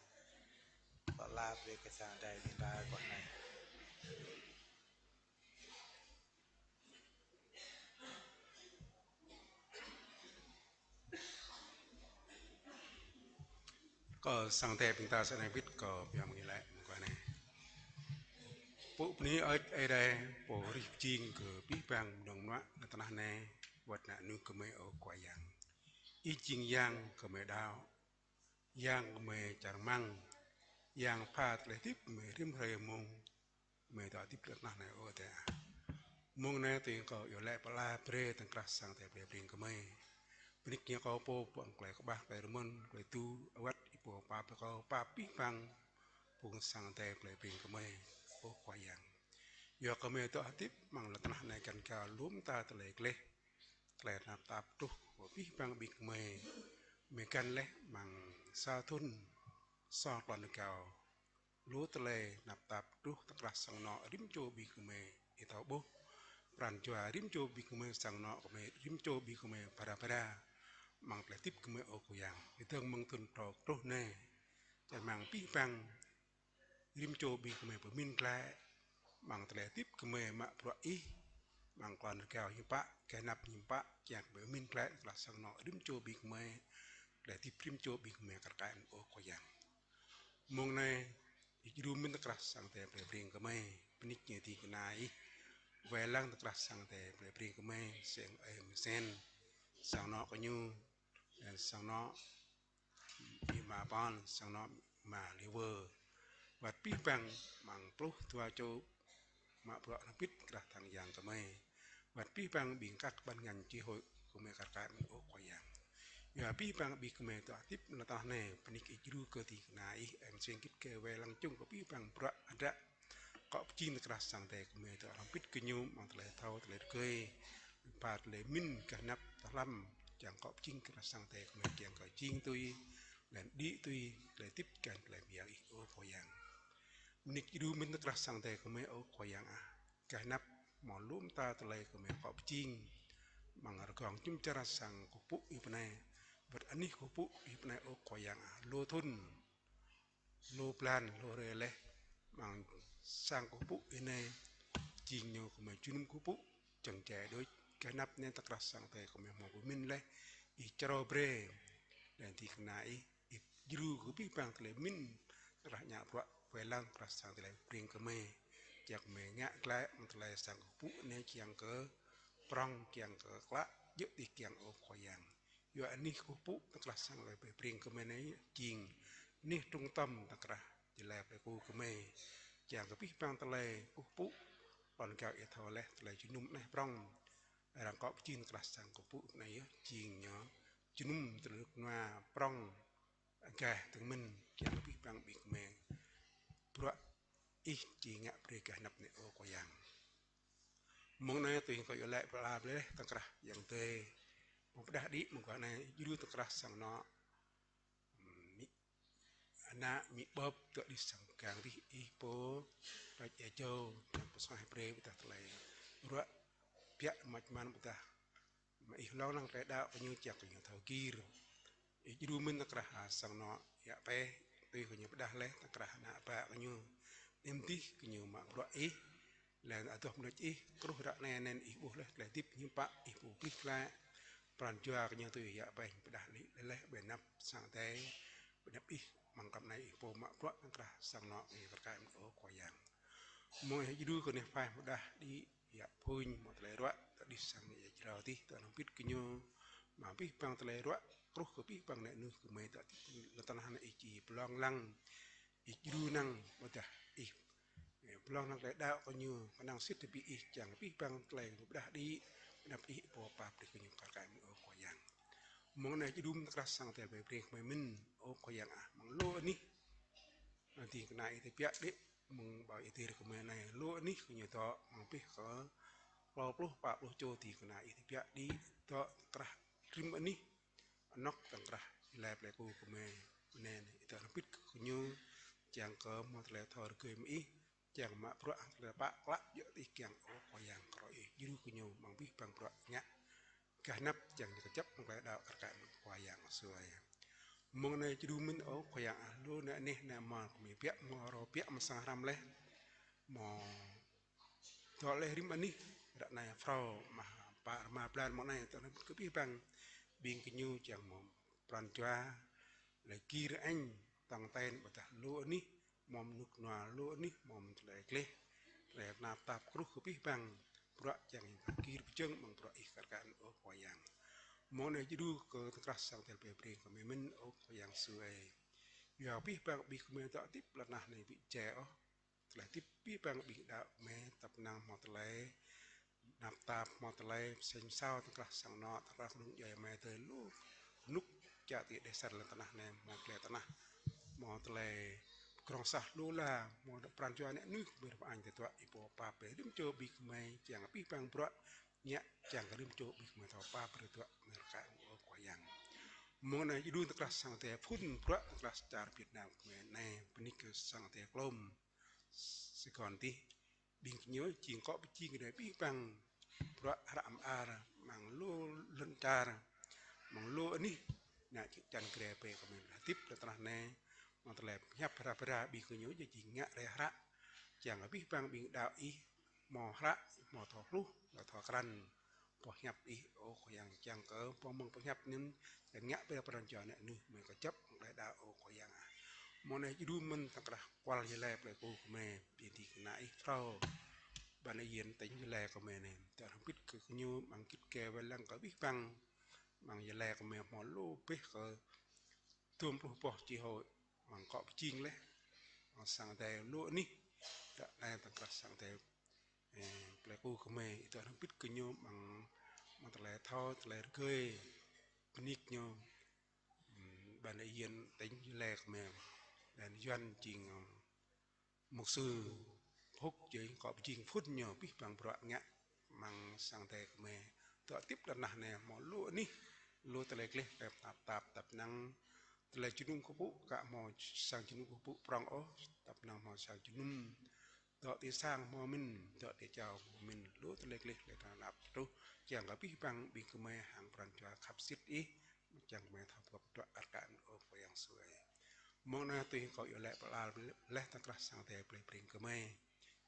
Pơala brơi kơ sang dai ƀing ta kơ anai. Kơ sang dai ƀing ta sa anai bit kơ biă mơ̆ng iâu laĭ mơguah anai. Pŭ bơni hơơč Ơi Adai, pô rĭh pơjing kơ abih bang mơnơ̆ng mơnuă lŏn tơnah anai, wơ̆t ană mơnuih gơmơi ơ Khua Yang. Ih jing Yang gơmơi đaŏ, Yang gơmơi čang rơmang, Yang pha tơlơi hơdip gơmơi rĭm hrơi mông, gơmơi dŏ hơdip lŏn tơnah anai ơ Adai. Mông anai tui kơ iâu laĭ pơala brơi tơ̆ng krah sang Adai plei Breng gơmơi. Bơni kơ ñu kơ pô pơ̆ng tơlơi kơƀah, tơlơi rơmơn, tơlơi tŭ, wơ̆t ih pô pap kơ pap abih bang phung sang Adai plei Breng gơmơi, ơ Khua Yang. Yua kơ gơmơi dŏ hơdip amăng lŏn tơnah anai găn gao lŏm ta tơlơi gleh, tơlơi tơnap tap truh kơ abih bang ƀing gơmơi. Gơmơi găn laih amăng sa thŭn, sa klon rơgao. Lu tơlơi tơnap tap truh tơkrah sang anŏ rĭm čô ƀing gơmơi ih thâo ƀuh. Pran jua rĭm čô ƀing gơmơi sang anŏ gơmơi rĭm čô ƀing gơmơi phara phara. Amăng tơlơi hơdip gơmơi ơ Khua Yang. Ih dơ̆ng mơ̆ng thŭn truh truh anai. Čang rơmang abih bang rĭm čô ƀing gơmơi pơmĭn glaĭ. Amăng tơlơi hơdip gơmơi mă bruă ih. Amăng klon rơgao hiư̆m pă, gah anăp hiư̆m pă, kiăng gơmơi pơmĭn glaĭ tơkrah sang anŏ rĭm čô ƀing gơmơi. Tơlơi hơdip rĭm čô ƀing gơmơi kar kaĭ mơ̆ng ơ Khua Yang. Mông anai, ih djru mĭn tơkrah sang Adai plei Breng gơmơi, bơni kơ ñu ding kơna ih. Wai lăng tơkrah sang Adai plei Breng gơmơi, sang ơi Mơsen, sang anŏ kơ ñu, sang anŏ ƀing ama Pon, sang anŏ ama Liwơ. Wơ̆t abih bang amăng pluh dua čô mă bruă hrŏm hơbĭt krah sang yang gơmơi. Wơ̆t abih bang ƀing các ban ngành chi hội gơmơi kar kaĭ mơ̆ng ơ Khua Yang. Yua abih bang ƀing gơmơi dŏ hơdip lŏn tơnah anai, bơni kơ ih djru kơ ding kơna ih, ơi Mơsen git gai wai lăng čung kơ abih bang bruă hơdră. Akŏ pơjing tơkrah sang Adai gơmơi dŏ hrŏm hơbĭt kơ ñu, amăng tơlơi thâo, tơlơi rơgơi. Pha tơlơi mĭn gah anăp tơhlăm, kiăng akŏ pơjing tơkrah sang Adai gơmơi kiăng kơ jing tui, lĕ đĭ tui, tơlơi hơdip gah tơlơi pơyơr ih ơ Khua Yang. Bơni kơ ih djru mĭn tơkrah sang Adai gơmơi ơ Khua Yang ah. Gah anăp hmâo lŏm ta tơlơi gơmơi akŏ pơjing. Amăng rơgong jum dar sang kơkuh pơpŭ ih pơanai. Wơ̆t anih kơkuh pơpŭ ih pơanai ơ Khua Yang ah. Lu thŭn, lu blan, lu hrơi laih. Amăng sang kơkuh pơpŭ ih anai. Jing ñu gơmơi jơnum kơkuh pơpŭ. Čang jai đôč. Gah anăp anai tơkrah sang Adai gơmơi hmâo pơmĭn laih. Ih črâo brơi. Lĕ ding kơna ih. Ih djru kơ abih bang tơlơi mĭn, tơkrah ngă bruă, wai lăng tơkrah sang Adai plei Breng gơmơi. Kiăng gơmơi ngă glaĭ amăng tơlơi sang kơkuh pơpŭ anai kiăng kơ prŏng, kiăng kơ klă, djơ̆ dih kiăng ơ Khua Yang. Yua anih kơkuh pơpŭ tơkrah sang Adai plei Breng gơmơi anai jing anih trung tâm tơkrah jơlan plei Pô gơmơi. Kiăng kơ abih bang tơlơi kơkuh pơpŭ, lŏn rơgao ih thâo laih tơlơi jơnum anai prŏng. Arăng akŏ pơjing tơkrah sang kơkuh pơpŭ anai yơh, jing ñu jơnum tơlơi rơnŭk rơnua prŏng. Gah tơ̆ng mĭn kiăng abih bang ƀing gơmơi. Bruă ih či ngă brơi gah anăp anai ơ Khua Yang. Mông anai tui kơ iâu laĭ pơala brơi tơkrah Yang Adai. Pơđah đĭ mơguah anai djru tơkrah sang anŏ. Amĭ, ană amĭ ƀơ̆p dŏ đĭ sang gang rih ih pô. Rơč ia jâo, kiăng pơsuaih brơi ƀôdah tơlơi ruă biă mơ̆ čơman ƀôdah mơ̆ ih lŏng lăng tơlơi đaŏ kơ ñu kiăng kơ ñu thâo gir. Ih djru mĭn tơkrah sang anŏ yă pĕ, tui kơ ñu pơđah laih tơkrah ană bă kơ ñu. Anăm dih kơ ñu mă bruă ih, laih anŭn adoh mơnuih ih, kruh ră anai anŭn ih ƀuh laih tơlơi hơdip hiư̆m pă, ih pô plih glaĭ. Pran jua kơ ñu tui yă pĕ pơđah laih, laih ƀơi anăp sang Adai, ƀơi anăp ih, amăng kăm anai ih pô mă bruă tơkrah sang anŏ ñu kar kaĭ mơ̆ng ơ Khua Yang. Mơ̆ng ih djru kơ neh phaih pơđah đĭ, yă phuñ, hmâo tơlơi ruă, dŏ đĭ sang ia jrao dih, dŏ hrŏm hơbĭt kơ ñu. Mă abih bang tơlơi ruă, kruh kơ abih bang ană mơnuih gơmơi dŏ hơdip lŏn tơnah anai ih či pơlong lăng. Ih djru năng, ƀôdah ih, ơ, pơlong năng tơlơi đaŏ kơ ñu, kơnang sĭt tơbiă ih kiăng abih bang tơlơi pơđah đĭ, anăp ih pô pap brơi kơ ñu kar kaĭ mơ̆ng ơ Khua Yang. Mơ̆ng anai djru mơ̆n tơkrah sang Adai plei Breng gơmơi mĭn, ơ Khua Yang ah, mơ̆ng lu anih. Anŭn ding kơna ih tơbiă đĭ, mơ̆ng ƀơi ia Adai gơmơi anai, lu anih kơ ñu dŏ, mơ̆ng pih kơ klâo pluh pă pluh čô ding kơna ih tơbiă đĭ dŏ tơkrah rĭm anih, anŏk tơkrah Ih laĭ plei ku kơmơi. Mơnĕ ih dŏ hrŏm hơbĭt kơ gơñu, kiăng kơ hmâo tơlơi thâo rơgơi mơ̆ng ih, kiăng mă bruă hăng tơlơi pơpă klă djơ̆ ih kiăng, ơ Khua Yang, kơ ih djru gơñu amăng abih bang bruă ngă gah anăp, kiăng kơjăp amăng tơlơi đaŏ kar kaĭ mơ̆ng Khua Yang Yêsu. Mơ̆ng anai djru mơ̆n, ơ Khua Yang ah, lu anai anih anai mơ̆n kơmơi biă mơ̆ rô biă mơ̆ sang hrăm laih, mơ̆ dŏ laih rĭm anih, ră anai phrâo mă pă rơma blan mơ̆ng anai, tơl kơ abih bang ƀing gơñu kiăng mơ̆ pran jua, lĕ gir añ, tong ten, ƀôdah lu anih, mơ̆ mơnuk nua lu anih, mơ̆ tơlơi gleh, tơlơi tơnap tap kruh kơ abih bang bruă kiăng gir pơjing amăng bruă ih kar kaĭ, ơ Khua Yang. Mơ̆ng anai djru kơ tơkrah sang Adai plei Breng kơmơi mơ̆n, ơ Khua Yang Yêsu ơi. Yua abih bang ƀing gơmơi dŏ hơdip lŏn tơnah anai ƀu djai ôh. Tơlơi hơdip abih bang ƀing đaŏ kơmơi tăp năng hmâo tơlơi tơnap tap, hmâo tơlơi seng sao, tơkrah sang anŏ, tơkrah kơnung djuai kơmơi tơl lu rơnŭk čă tui đeh sar lŏn tơnah anai, hmâo tơlơi tơnah, hmâo tơlơi pơdrŏng sah lu la, hmâo pran jua anai anih kơmơi rơpa añ tơdruă ih pô pap brơi rĭm čô ƀing gơmơi, kiăng abih bang bruă ngă kiăng kơ rĭm čô ƀing gơmơi thâo pap brơi tơdruă kơmơi rơkâo, ơ Khua Yang. Mơ̆ng anai djru tơkrah sang Adai phŭn bruă tơkrah čar Việt Nam kơmơi anai, bơni kơ sang Adai klôm Sài Gòn tih. Ƀing gơñu jing akŏ pơjing kơ abih bang bruă hră mơar amăng lu lŏn čar, amăng lu anih, anai čư̆ čan gre pe kơmơi hơdip lŏn tơnah anai, amăng tơlơi pơhiăp hră hră ƀing gơñu jing ngă rai hră, kiăng abih bang ƀing đaŏ ih hmâo hră, hmâo thâo hluh, hmâo thâo krăn boh hiăp ih, ơ Khua Yang, kiăng kơ boh mơ̆ng boh hiăp anŭn kiăng ngă brơi pran jua anai anih kơmơi kơjăp amăng tơlơi đaŏ, ơ Khua Yang ah. Mơ̆ng anai djru mơ̆n tơkrah kual Gia Lai plei ku kơmơi, ƀing ding kơna ih phrâo, ban yên tỉnh Gia Lai kơmơi anai, dŏ hrŏm hơbĭt kơ gơñu amăng git gai wai lăng kơ abih bang amăng Gia Lai kơmơi, hmâo lu bĕ kơ dôm pluh boh chi hội, amăng akŏ pơjing laih, amăng sang Adai lu anih, ră anai tơkrah sang Adai, ơ, plei ku kơmơi, ih dŏ hrŏm hơbĭt gơñu amăng, amăng tơlơi thâo, tơlơi rơgơi, bơni kơ ñu, ưm, ban yên tỉnh Gia Lai kơmơi, ban Yuan jing, ưm, mục sư Phúc jing akŏ pơjing phŭn ñu abih bang bruă ngă amăng sang Adai kơmơi. Dŏ hơdip lŏn tơnah anai hmâo lu anih, lu tơlơi gleh, tơlơi tơnap tap, tăp năng tơlơi jơnum kơkuh pơpŭ, aka hmâo sang jơnum kơkuh pơpŭ prŏng ôh, tăp năng hmâo sang jơnum. Dŏ ti sang hmâo mĭn, dŏ ti jâo hmâo mĭn, lu tơlơi gleh, tơlơi tơnap truh, kiăng kơ abih bang ƀing gơmơi hăng pran jua khăp sĭt ih, kiăng gơmơi thâo pơgop tơdruă kar kaĭ mơ̆n, ơ Khua Yang Yêsu ơi. Mơ̆ng anai tui kâo iâu laĭ pơala laih tơkrah sang Adai plei Breng kơmơi.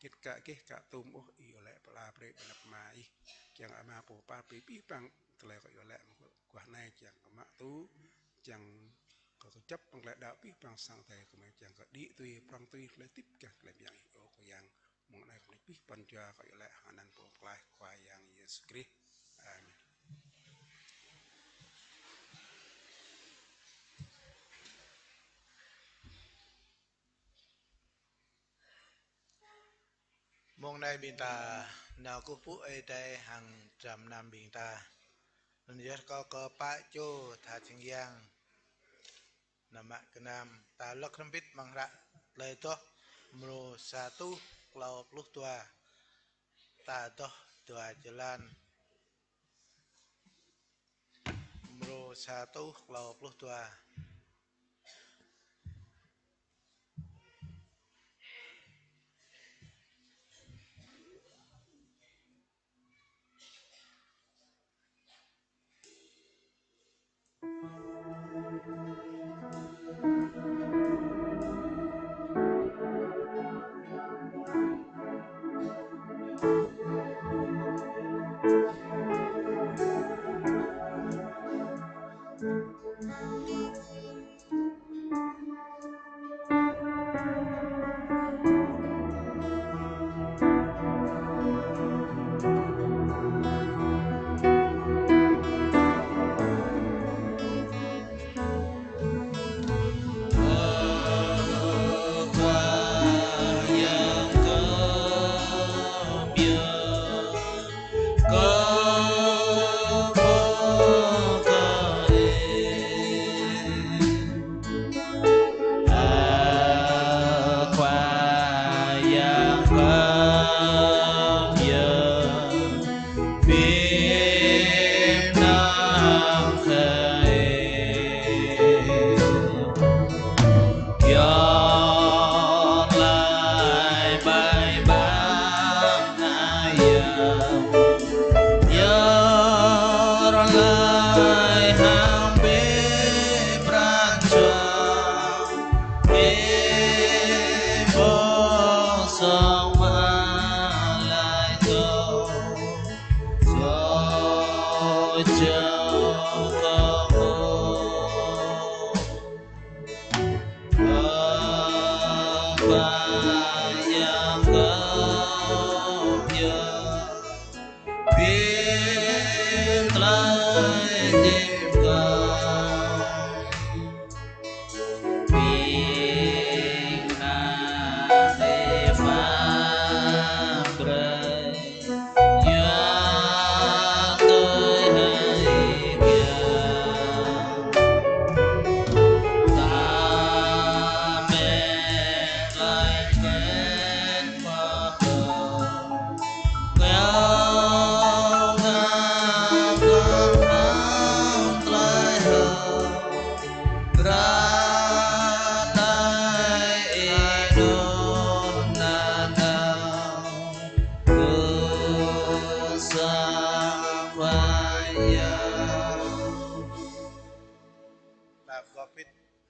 Hơget kơ gêh kơ tŭm ôh, ih iâu laĭ pơala brơi ƀơi anăp Ama ih, kiăng Ama pô pap brơi abih bang tơlơi kâo iâu laĭ mơguah anai, kiăng kơ mă tŭ, kiăng kơ kơjăp amăng tơlơi đaŏ abih bang sang Adai kơmơi, kiăng kơ đĭ tui, prŏng tui tơlơi hơdip gah tơlơi mơyang ih, ơ Khua Yang. Mơ̆ng anai kơmơi abih pran jua kâo iâu laĭ hăng anăn Pô Pơklaih Khua Yang Yêsu Krist. Amen. Mơ̆ng anai ƀing ta nao kơkuh pơpŭ Ơi Adai hăng dram gơnam ƀing ta. Anŭn yơh kâo kơ pă čô tha čang yang, nao mă gơnam. Ta lăk hrŏm hơbĭt amăng hră Tơlơi Adoh mrô sa rơtuh klâo pluh dua. Ta adoh dua jơlan. Mrô sa rơtuh klâo pluh dua. Yơr lai ƀai ƀang ayang, yơr lai hăng bê pran jua, ih ƀuh song ma lai tŏ, sô jao kơ ƀuh. Pap gop hĭt,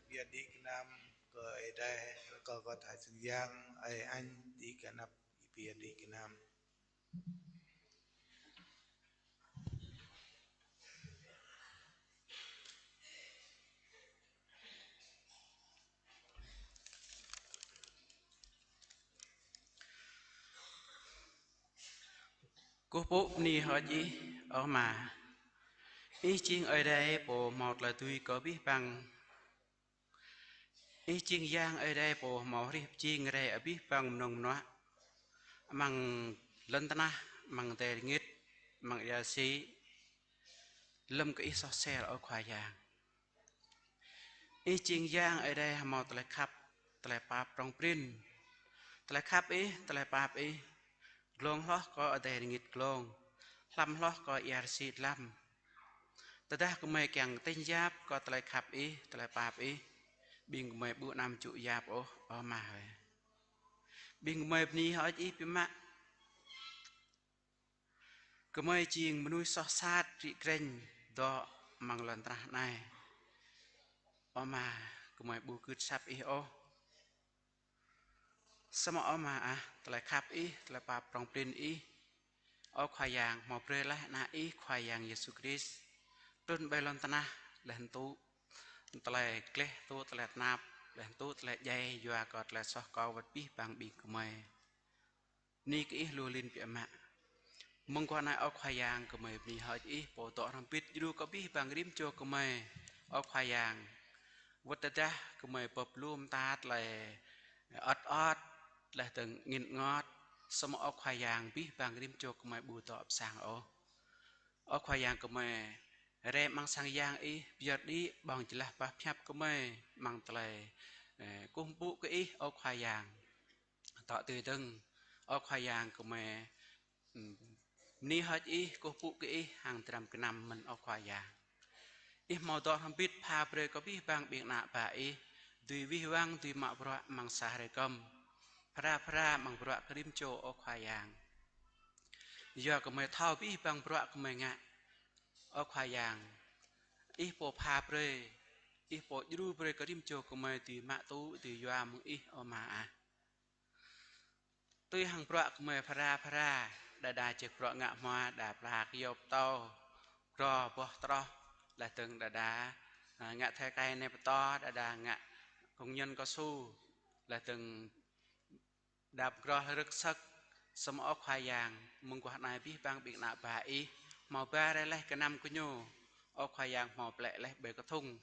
biă đĭ gơnam kơ Ơi Adai, rơkâo kơ Tha Sing Yang, Ơi Añ, đĭ kơ anăp, biă đĭ gơnam. Kơkuh pơpŭ bơni hơơč Ih, ơ Ama. Ih jing Ơi Adai pô hmâo tơlơi dưi kơ abih bang. Ih jing Yang Ơi Adai pô hmâo hrih pơjing rai abih bang mơnơ̆ng mơnuă amăng lŏn tơnah, amăng adai rơngit, amăng ia rơsĭ, lơ̆m kơ Ih soh sel, ơ Khua Yang. Ih jing Yang Ơi Adai hmâo tơlơi khăp, tơlơi pap prŏng prin. Tơlơi khăp Ih, tơlơi pap Ih, glông hloh kơ adai rơngit glông, hlăm hloh kơ ia rơsĭ dlăm. Tơdah gơmơi kiăng tĭng yap kơ tơlơi khăp Ih, tơlơi pap Ih, ƀing gơmơi ƀu anăm čŭ yap ôh, ơ Ama hơi. Ƀing gơmơi bơni hơơč Ih biă mă. Gơmơi jing mơnuih soh sat, rĭ krĕnh, dŏ amăng lŏn tơnah anai. Ơ Ama, gơmơi ƀu gưt asăp Ih ôh. Samơ̆ ơ Ama ah, tơlơi khăp Ih, tơlơi pap prŏng prin Ih, ơ Khua Yang, hmâo brơi laih Ană Ih Khua Yang Yêsu Krist trŭn ƀơi lŏn tơnah, laih anŭn tŭ tơlơi gleh, tŭ tơlơi tơnap, laih anŭn tŭ tơlơi djai yua kơ tơlơi soh kâo wơ̆t abih bang ƀing gơmơi. Bơni kơ Ih lu lin biă mă. Mơguah anai ơ Khua Yang, gơmơi bơni hơơč Ih pô dŏ hrŏm hơbĭt djru kơ abih bang rĭm čô gơmơi, ơ Khua Yang. Wơ̆t tơdah gơmơi bưp lu mơta tơlơi ơt ơt, laih dơ̆ng angĭn angot, samơ̆ ơ Khua Yang abih bang rĭm čô gơmơi ƀu dŏ pơ sang ôh. Ơ Khua Yang, gơmơi rai amăng sang yang Ih, pơyơr đĭ ƀơ̆ng jơlah pơhiăp gơmơi amăng tơlơi, ơ, kơkuh pơpŭ kơ Ih, ơ Khua Yang. Tŏ tui dơ̆ng, ơ Khua Yang, gơmơi, ưm, bơni hơơč Ih, kơkuh pơpŭ kơ Ih hăng dram gơnam mơ̆n, ơ Khua Yang. Ih hmâo dŏ hrŏm hơbĭt pha brơi kơ abih bang ƀing ană bă Ih dưi wih wăng, dưi mă bruă amăng sa hrơi kơm, phara phara amăng bruă kơ rĭm čô, ơ Khua Yang. Yua gơmơi thâo abih bang bruă gơmơi ngă, ơ Khua Yang. Ih pô pha brơi, Ih pô djru brơi kơ rĭm čô gơmơi dưi mă tŭ, dưi yua mơ̆ng Ih, ơ Ama ah. Tui hăng bruă gơmơi phara phara, đơđa čih bruă ngă hmua, đa pla kơyâo pơtâo, gro boh troh, laih dơ̆ng đơđa, ơ, ngă thơi kai ne pơtô, đơđa ngă kông nhân kơ su, laih dơ̆ng đa pơgroh rơ̆k sơ̆k, samơ̆ ơ Khua Yang, mơguah anai abih bang ƀing ană bă Ih hmâo ba rai laih gơnam gơñu, ơ Khua Yang, hmâo plĕ laih ƀơi kơthŭng.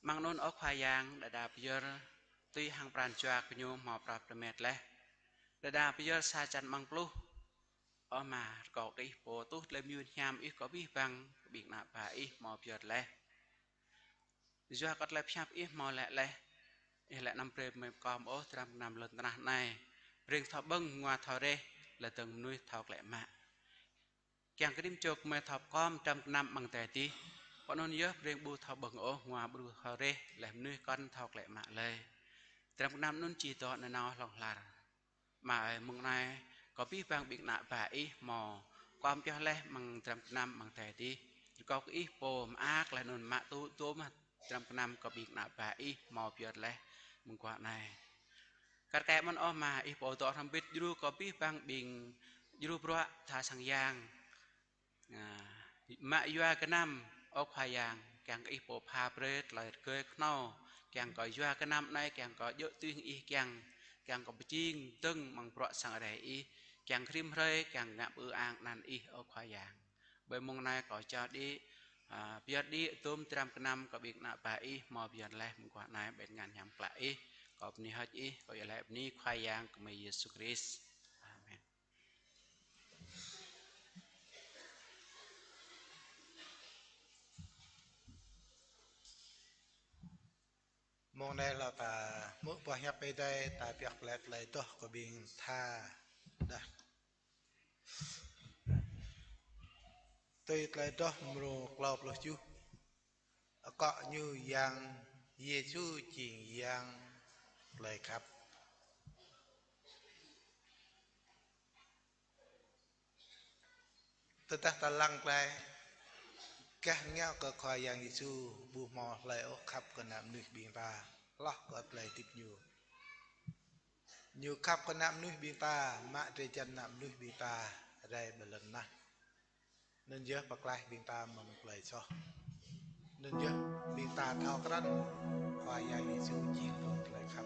Amăng anŭn ơ Khua Yang, đơđa pơyơr tui hăng pran jua gơñu hmâo prap rơmet laih. Đơđa pơyơr sa čăn amăng pluh. Ơ Ama, rơkâo kơ Ih pô tuh tơlơi mơyun hiam Ih kơ abih bang, kơ ƀing ană bă Ih hmâo pơyơr laih. Yua kơ tơlơi pơhiăp Ih hmâo laĭ laih, Ih laĭ anăm brơi gơmơi pơkom ôh dram gơnam lŏn tơnah anai, brơi thâo ƀơ̆ng, ngua thâo reh, laih dơ̆ng mơnuih thâo klĕ mă. Kiăng kơ rĭm čô gơmơi thâo pơkom dram gơnam amăng adai adih, pơ anŭn yơh brơi ƀu thâo ƀơ̆ng ôh, ngua ƀu thâo reh, laih mơnuih kŏn thâo klĕ mă lơi. Dram gơnam anŭn či dŏ nanao hlŏng lar. Ama ơi, mơ̆ng anai kâo abih bang ƀing ană bă Ih hmâo kuăm pioh laih amăng dram gơnam amăng adai adih. Rơkâo kơ Ih pô mơak laih anŭn mă tŭ tôm dram gơnam kơ ƀing ană bă Ih hmâo pioh laih mơguah anai. Kar kaĭ mơ̆n ôh Ama, Ih pô dŏ hrŏm hơbĭt djru kơ abih bang ƀing djru bruă tha sang yang. À, mă yua gơnam, ơ Khua Yang, kiăng kơ Ih pô pha brơi tơlơi rơgơi kơhnâo, kiăng kơ yua gơnam anai, kiăng kơ djơ̆ tui hăng Ih kiăng, kiăng kơ pơjing dơ̆ng amăng bruă sang rai Ih, kiăng rĭm hrơi, kiăng ngă pơư ang anăn Ih, ơ Khua Yang. Ƀơi mông anai kâo čang đĭ, à, pơyơr đĭ tôm dram gơnam kơ ƀing ană bă Ih hmâo pơyơr laih mơguah anai ƀơi ngăn hiam klă Ih, kâo bơni hơơč Ih, kâo iâu laĭ bơni Khua Yang kơ mơi Yêsu Krist. Amen. Mông anai lŏ ta hmư̆ boh hiăp Ơi Adai, ta pioh glaĭ tơlơi adoh kơ ƀing tha đah. Tui tơlơi adoh mrô klâo pluh tơjuh. Akŏ ñu Yang Yêsu jing Yang tơlơi khăp. Tơdah ta lăng glaĭ, gah ngŏ kơ Khua Yang Yêsu ƀu hmâo hlơi ôh khăp kơ ană mơnuih ƀing ta, hloh kơ tơlơi hơdip ñu. Ñu khăp kơ ană mơnuih ƀing ta, mă drơi jăn ană mơnuih ƀing ta rai ƀơi lŏn tơnah. Anŭn yơh pơklaih ƀing ta mơ̆ng tơlơi soh. Anŭn yơh ƀing ta thâo krăn Khua Yang Yêsu jing pô tơlơi khăp.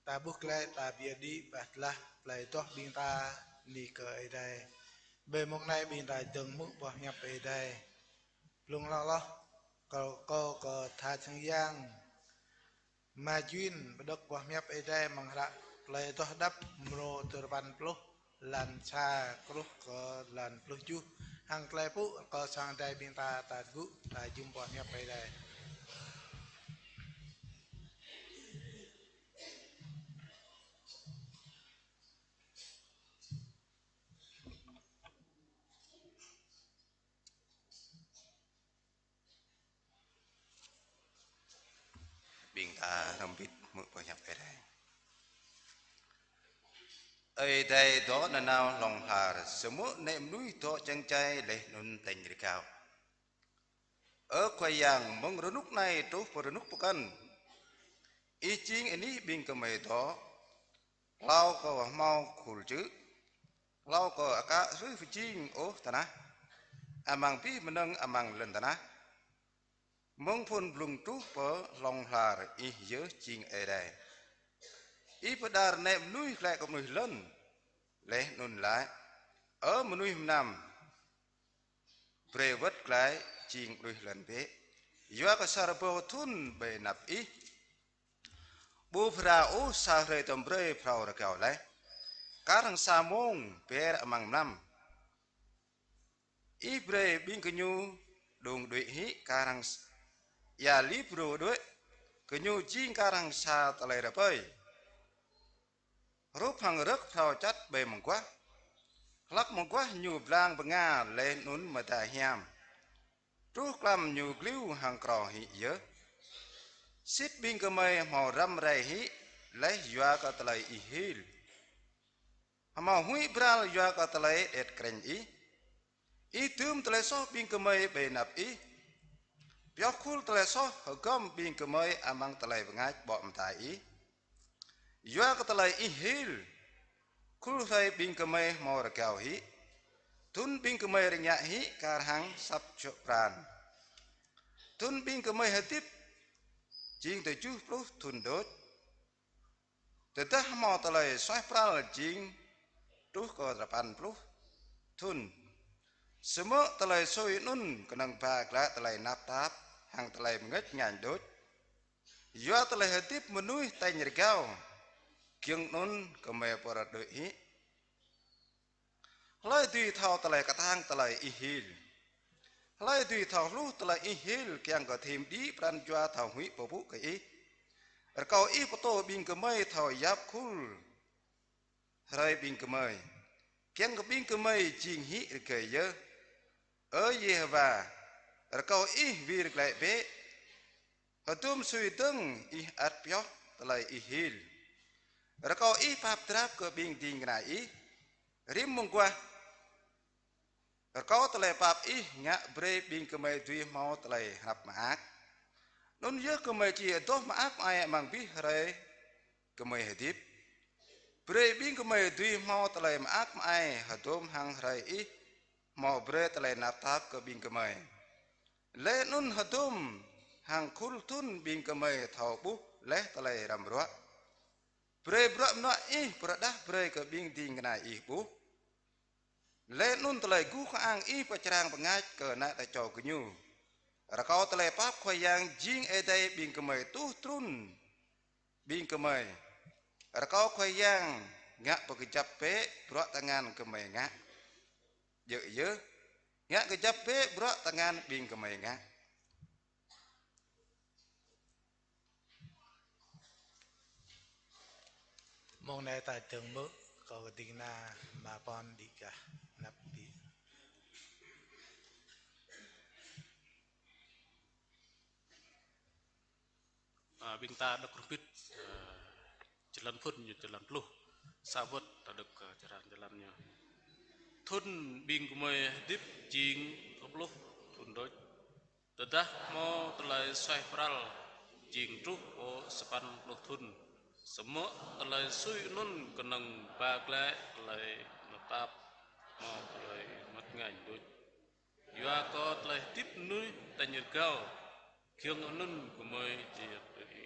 ta ƀuh glaĭ ta pơyơr đĭ pơdah tơlơi adoh ƀing ta bơni kơ Ơi Adai. Ƀơi mông anai ƀing ta dơ̆ng hmư̆ boh hiăp Ơi Adai. Blung hloh hloh, kâo, kâo kơ tha sang yang Ama Jun pơđŏk boh hiăp Ơi Adai amăng hră Tơlơi Adoh Đăp mrô duapăn pluh, lan sa truh kơ lan pluh tơjuh. Hăng tơlơi pơpŭ, kâo sang Ơi Adai ƀing ta, ta tơgŭ, ta jum boh hiăp Ơi Adai. Ƀing ta hrŏm hơbĭt hmư̆ boh hiăp Ơi Adai. Ơi Adai dŏ nanao hlŏng lar, samơ̆ nĕ mơnuih dŏ čang čai laih anŭn tañ rơgao. Ơ Khua Yang, mơ̆ng rơnŭk anai truh pơ rơnŭk pơkŏn, Ih jing anih ƀing gơmơi dŏ, hlâo kơ hmâo khul čư̆, hlâo kơ aka hrih pơjing ôh tơnah, amăng abih bơnăng amăng lŏn tơnah. Mơ̆ng phŭn blung truh pơ hlŏng lar Ih yơh jing Ơi Adai. Ih pơđar nĕ mơnuih glaĭ kơ mơnuih lŏn, laih anŭn laĭ: Ơ mơnuih mơnam, brơi wơ̆t glaĭ jing mơnuih lŏn bĕ, yua kơ sa rơbâo thŭn ƀơi anăp ih ƀu phara ôh sa hrơi tơm brơi phrâo rơgao laih, kar hăng sa mông ber amăng mlam. Ih brơi ƀing gơñu đung đuaĭ hĭ kar hăng s-, ia lip rô đuaĭ, gơñu jing kar hăng sa tơlơi rơpơi. Hrup hăng rơ̆k phrâo čăt ƀơi mơguah, hlăk mơguah ñu blang bơnga laih anŭn mơda hiam. Truh klăm ñu gliu hăng krô hĭ yơh. Sĭt ƀing gơmơi hmâo răm rai hĭ laih yua kơ tơlơi Ih hil, hmâo huĭ bral yua kơ tơlơi đĕt krĕnh Ih. Ih dưm tơlơi soh ƀing gơmơi ƀơi anăp Ih, pioh khul tơlơi soh hơgŏm ƀing gơmơi amăng tơlơi bơngač ƀô̆ mơta Ih. Yua kơ tơlơi Ih hil, khul hrơi ƀing gơmơi hmâo rơgao hĭ, thŭn ƀing gơmơi rơngiă hĭ kar hăng asăp čŏk pran. Thŭn ƀing gơmơi hơdip jing tơjuh pluh thŭn đôč. Tơdah hmâo tơlơi suaih pral jing truh kơ duapăn pluh thŭn. Samơ̆ tơlơi sui anŭn kơnơ̆ng ba glaĭ tơlơi tơnap tap hăng tơlơi bơngač ngañ đôč. Yua tơlơi hơdip mơnuih tañ rơgao, giŏng anŭn gơmơi pơrơđuaĭ hĭ. Hlơi dưi thâo tơlơi kơtang tơlơi Ih hil? Hlơi dưi thâo hluh tơlơi Ih hil kiăng kơ thim đĭ pran jua thâo huĭ pơpŭ kơ Ih? Rơkâo Ih pơtô ƀing gơmơi thâo yap khul hrơi ƀing gơmơi, kiăng kơ ƀing gơmơi jing hĭ rơgơi yơh. Ơ Yêhôwa, rơkâo Ih wir glaĭ bĕ, hơdôm sui dơ̆ng Ih ăt pioh tơlơi Ih hil. Rơkâo Ih pap drap kơ ƀing ding kơna Ih rĭm mơguah. Rơkâo tơlơi pap Ih ngă brơi ƀing gơmơi dưi hmâo tơlơi hrăp mơak. Anŭn yơh gơmơi či adoh mơak mơai amăng abih hrơi gơmơi hơdip. Brơi ƀing gơmơi dưi hmâo tơlơi mơak mơai hơdôm hăng hrơi Ih hmâo brơi tơlơi tơnap tap kơ ƀing gơmơi. Laih anŭn hơdôm hăng khul thŭn ƀing gơmơi thâo ƀuh laih tơlơi răm ruă. Brơi bruă mơnuă Ih pơrơđah brơi kơ ƀing ding kơna Ih ƀuh. Laih anŭn tơlơi guh kơang Ih pơčrang bơngač kơ ană tơčô gơñu. Rơkâo tơlơi pap Khua Yang jing Ơi Adai ƀing gơmơi tuh trŭn ƀing gơmơi. Rơkâo Khua Yang ngă pơkơjăp bĕ bruă tơngan gơmơi ngă. Djơ̆ yơh, ngă kơjăp bĕ bruă tơngan ƀing gơmơi ngă. Mông anai ta dơ̆ng hmư̆ kơ ding kơna Ama Pon đĭ gah anăp đĭ. Ơ, ƀing ta đŏk hrŏm hơbĭt, ơ, jơlan phŭn ñu jơlan pluh. Sa wơ̆t ta đŏk, ơ, čơrang jơlan ñu. Thŭn ƀing gơmơi hơdip jing tơjuh pluh thŭn đôč. Tơdah hmâo tơlơi suaih pral jing truh pơ sapăn pluh thŭn. Samơ̆ tơlơi sui anŭn kơnơ̆ng ba glaĭ tơlơi tơnap tap hmâo tơlơi bơngač ngañ đôč. Yua kơ tơlơi hơdip mơnuih tañ rơgao, giŏng anŭn gơmơi či ăt đuaĭ hĭ.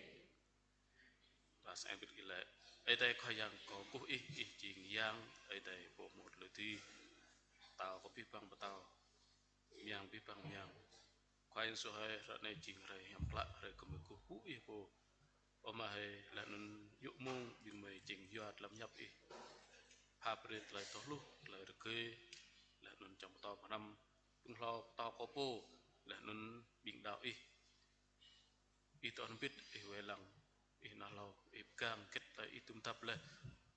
Ta sĕ ƀĭt kơ lĕ. Ơi Adai Khua Yang, kâo kơkuh Ih, Ih jing Yang Ơi Adai pô hmâo tơlơi dưi, Pơtao kơ abih bang pơtao, Mơyang abih bang mơyang. Khua Yang Yêsu hơi, ră anai jing hrơi hiam klă, hrơi gơmơi kơkuh pơpŭ Ih pô. Ơ Ama hơi, laih anŭn yŭ mông ƀing gơmơi jing yua tơlơi pơhiăp Ih. Pha brơi tơlơi thâo hluh, tơlơi rơgơi, laih anŭn čang pơtô pơhrăm, ƀing hlâo pơtô kơ pô, laih anŭn ƀing đaŏ Ih. Ih dŏ hrŏm hơbĭt, Ih wai lăng, Ih nao hlâo, Ih pơgang hơget tơlơi Ih dŭm dăp laih,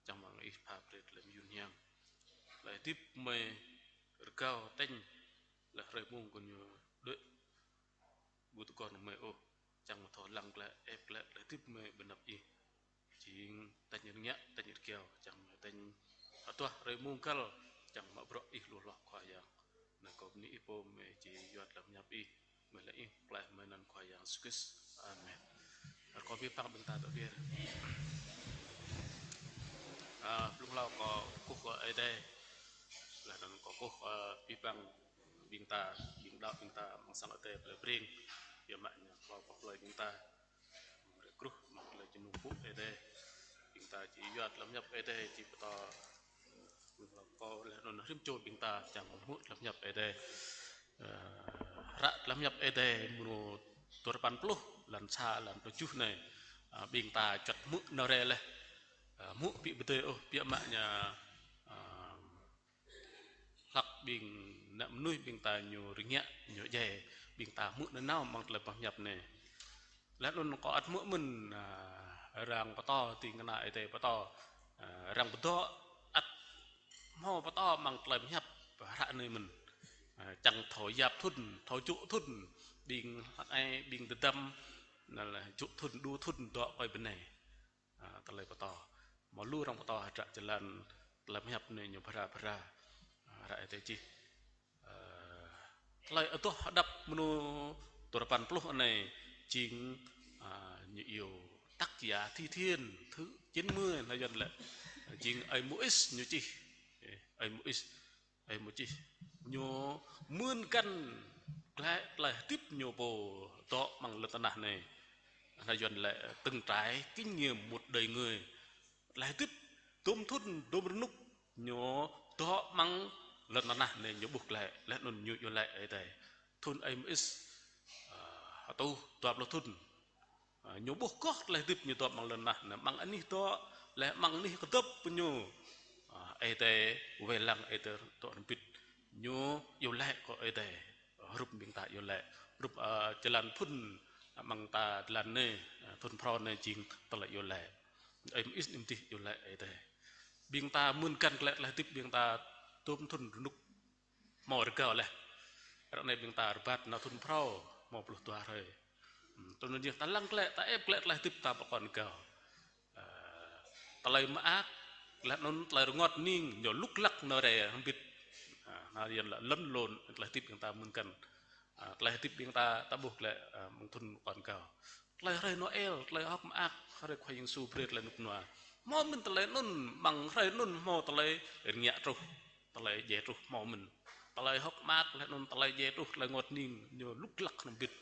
čang rơmang Ih pha brơi tơlơi mơyun hiam. Tơlơi hơdip gơmơi rơgao tañ, laih hrơi mông gơñu đuaĭ ƀu tơguan gơmơi ôh, čang mơ̆ thâo lăng glaĭ, ĕp glaĭ tơlơi hơdip gơmơi ƀơi anăp Ih. Jing tañ rơngiă, tañ rơgao, čang mơ̆ tañ hơduah hrơi mông găl, čang mă bruă Ih lu hloh Khua Yang. Anai kâo bơni Ih pô, mơi či yua tơlơi pơhiăp Ih, mơi laĭ Ih, pơklaih mơi anăn Khua Yang Yêsu Krist. Amen. Rơkâo abih bang ƀing ta dŏ wir. A, blung hlâo kâo kơkuh kơ Ơi Adai. Laih anŭn kâo kơkuh, a, abih bang ƀing ta, ƀing đaŏ ƀing ta amăng sang Ơi Adai plei Breng. Biă mă ñu hlâo pơ plei ƀing ta. Rơkruh amăng tơlơi jơnum pơpŭ Ơi Adai. Ƀing ta či yua tơlơi pơhiăp Ơi Adai či pơtô. Kâo laih anŭn rĭm čô ƀing ta čang hmư̆ tơlơi pơhiăp Ơi Adai. Ơ, hră tơlơi pơhiăp Ơi Adai mrô dua rơpăn pluh, lăn sa, lăn tơjuh anai. Ơ, ƀing ta čuăt hmư̆ nao rai laih. Ơ, hmư̆ ƀu pơdơi ôh, biă mă ñu, ơ, hlăk ƀing ană mơnuih ƀing ta ñu rơngiă, ñu djai, ƀing ta hmư̆ nanao amăng tơlơi pơhiăp anai. Laih anŭn kâo ăt hmư̆ mơ̆n, a, arăng pơtô, ding kơna Ơi Adai pơtô, a, arăng pơdŏ ăt hmâo pơtô amăng tơlơi pơhiăp hră anai mơ̆n. A, čang thâo yap thŭn, thâo jŭ thŭn, ƀing hlăk ai, ƀing tơdăm, anŭn lĕ jŭ thŭn, đu thŭn dŏ kơi bơnai. A, tơlơi pơtô. Hmâo lu arăng pơtô hơdră jơlan tơlơi pơhiăp anai ñu phara phara. A, hră Ơi Adai čih. Ơ, tơlơi adoh hơđăp mơ̆ng dua rơpăn pluh anai jing, a, ñu iâu tác giả thi thiên thứ chín mươi, anai Yuan lĕ jing ơi Môis ñu čih. Ơ, ơi Môis, ơi Môis čih. Ñu mưn găn glaĭ tơlơi hơdip ñu pô dŏ amăng lŏn tơnah anai. Anai Yuan lĕ từng trải kinh nghiệm một đời người. Tơlơi hơdip dôm thŭn, dôm rơnŭk ñu dŏ amăng lŏn tơnah anai ñu ƀuh glaĭ, laih anŭn ñu iâu laĭ Ơi Adai. Thŭn ơi Môis, a, hơtuh dua pluh thŭn. A, ñu ƀuh kơh tơlơi hơdip ñu dŏ amăng lŏn tơnah anai, amăng anih dŏ, laih amăng anih kơdŏp ñu. A, Ơi Adai wai lăng, Ơi Adai dŏ hrŏm hơbĭt. Ñu iâu laĭ kơ Ơi Adai. Hrup ƀing ta iâu laĭ. Hrup, a, jơlan phŭn amăng ta jơlan anai, a, thŭn phrâo anai jing tơlơi iâu laĭ. Ơi Môis anŭn dih iâu laĭ Ơi Adai. Ƀing ta mưn găn glaĭ tơlơi hơdip ƀing ta dôm thŭn rơnŭk hmâo rơgao laih. Ră anai ƀing ta rơbat nao thŭn phrâo hmâo pluh dua hrơi. Hmm, tui anŭn yơh ta lăng glaĭ, ta ĕp glaĭ tơlơi hơdip ta pơkŏn rơgao. Ơ, tơlơi mơak, laih anŭn tơlơi rơngot hning, ñu lŭk lăk nao rai hrŏm hơbĭt. Ơ, anai Yuan lĕ lăn lộn, tơlơi hơdip ƀing ta mưn găn. Ơ, tơlơi hơdip ƀing ta, ta ƀuh glaĭ, ơ, mơ̆ng thŭn pơkŏn rơgao. Tơlơi hrơi Noel, tơlơi hơ̆k mơak, hrơi Khua Yang Yêsu brơi tơlơi rơnŭk rơnua. Hmâo mơ̆n tơlơi anŭn, amăng hrơi anŭn hmâo tơlơi rơngiă truh, tơlơi djai truh hmâo mơ̆n. Tơlơi hơ̆k mơak laih anŭn tơlơi djai truh, tơlơi rơngot hning, ñu lŭk lăk hrŏm hơbĭt.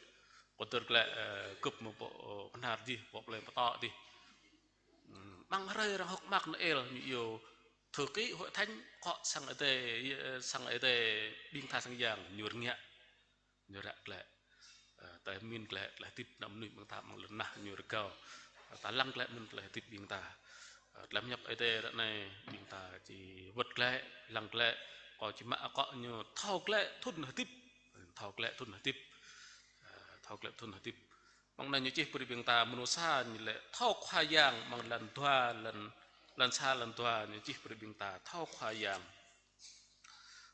Kơdơr glaĭ, ơ, gơ̆p mơ̆ pơ, ơ, kơnar dih, pơ plei pơtŏ dih. Hmm, amăng hrơi arăng hơ̆k mơak Noel, ñu iâu thư ký hội thánh, akŏ sang Ơi Adai, ơ, sang Ơi Adai, ƀing tha sang yang, ñu rơngiă. Ñu ră glaĭ, ơ, tơlơi mĭn glaĭ, tơlơi hơdip ană mơnuih ƀing ta amăng lŏn tơnah ñu rơgao. Ơ, ta lăng glaĭ mơ̆n tơlơi hơdip ƀing ta. Ơ, tơlơi pơhiăp Ơi Adai ră anai ƀing ta či wơ̆t glaĭ, lăng glaĭ, kâo či mă akŏ ñu thâo glaĭ thŭn hơdip. Thâo glaĭ thŭn hơdip. Ơ, thâo glaĭ thŭn hơdip. Amăng anai ñu čih brơi ƀing ta mơnuih sa ñu lĕ thâo Khua Yang, amăng lăn dua, lăn, lăn sa lăn dua ñu čih brơi ƀing ta thâo Khua Yang.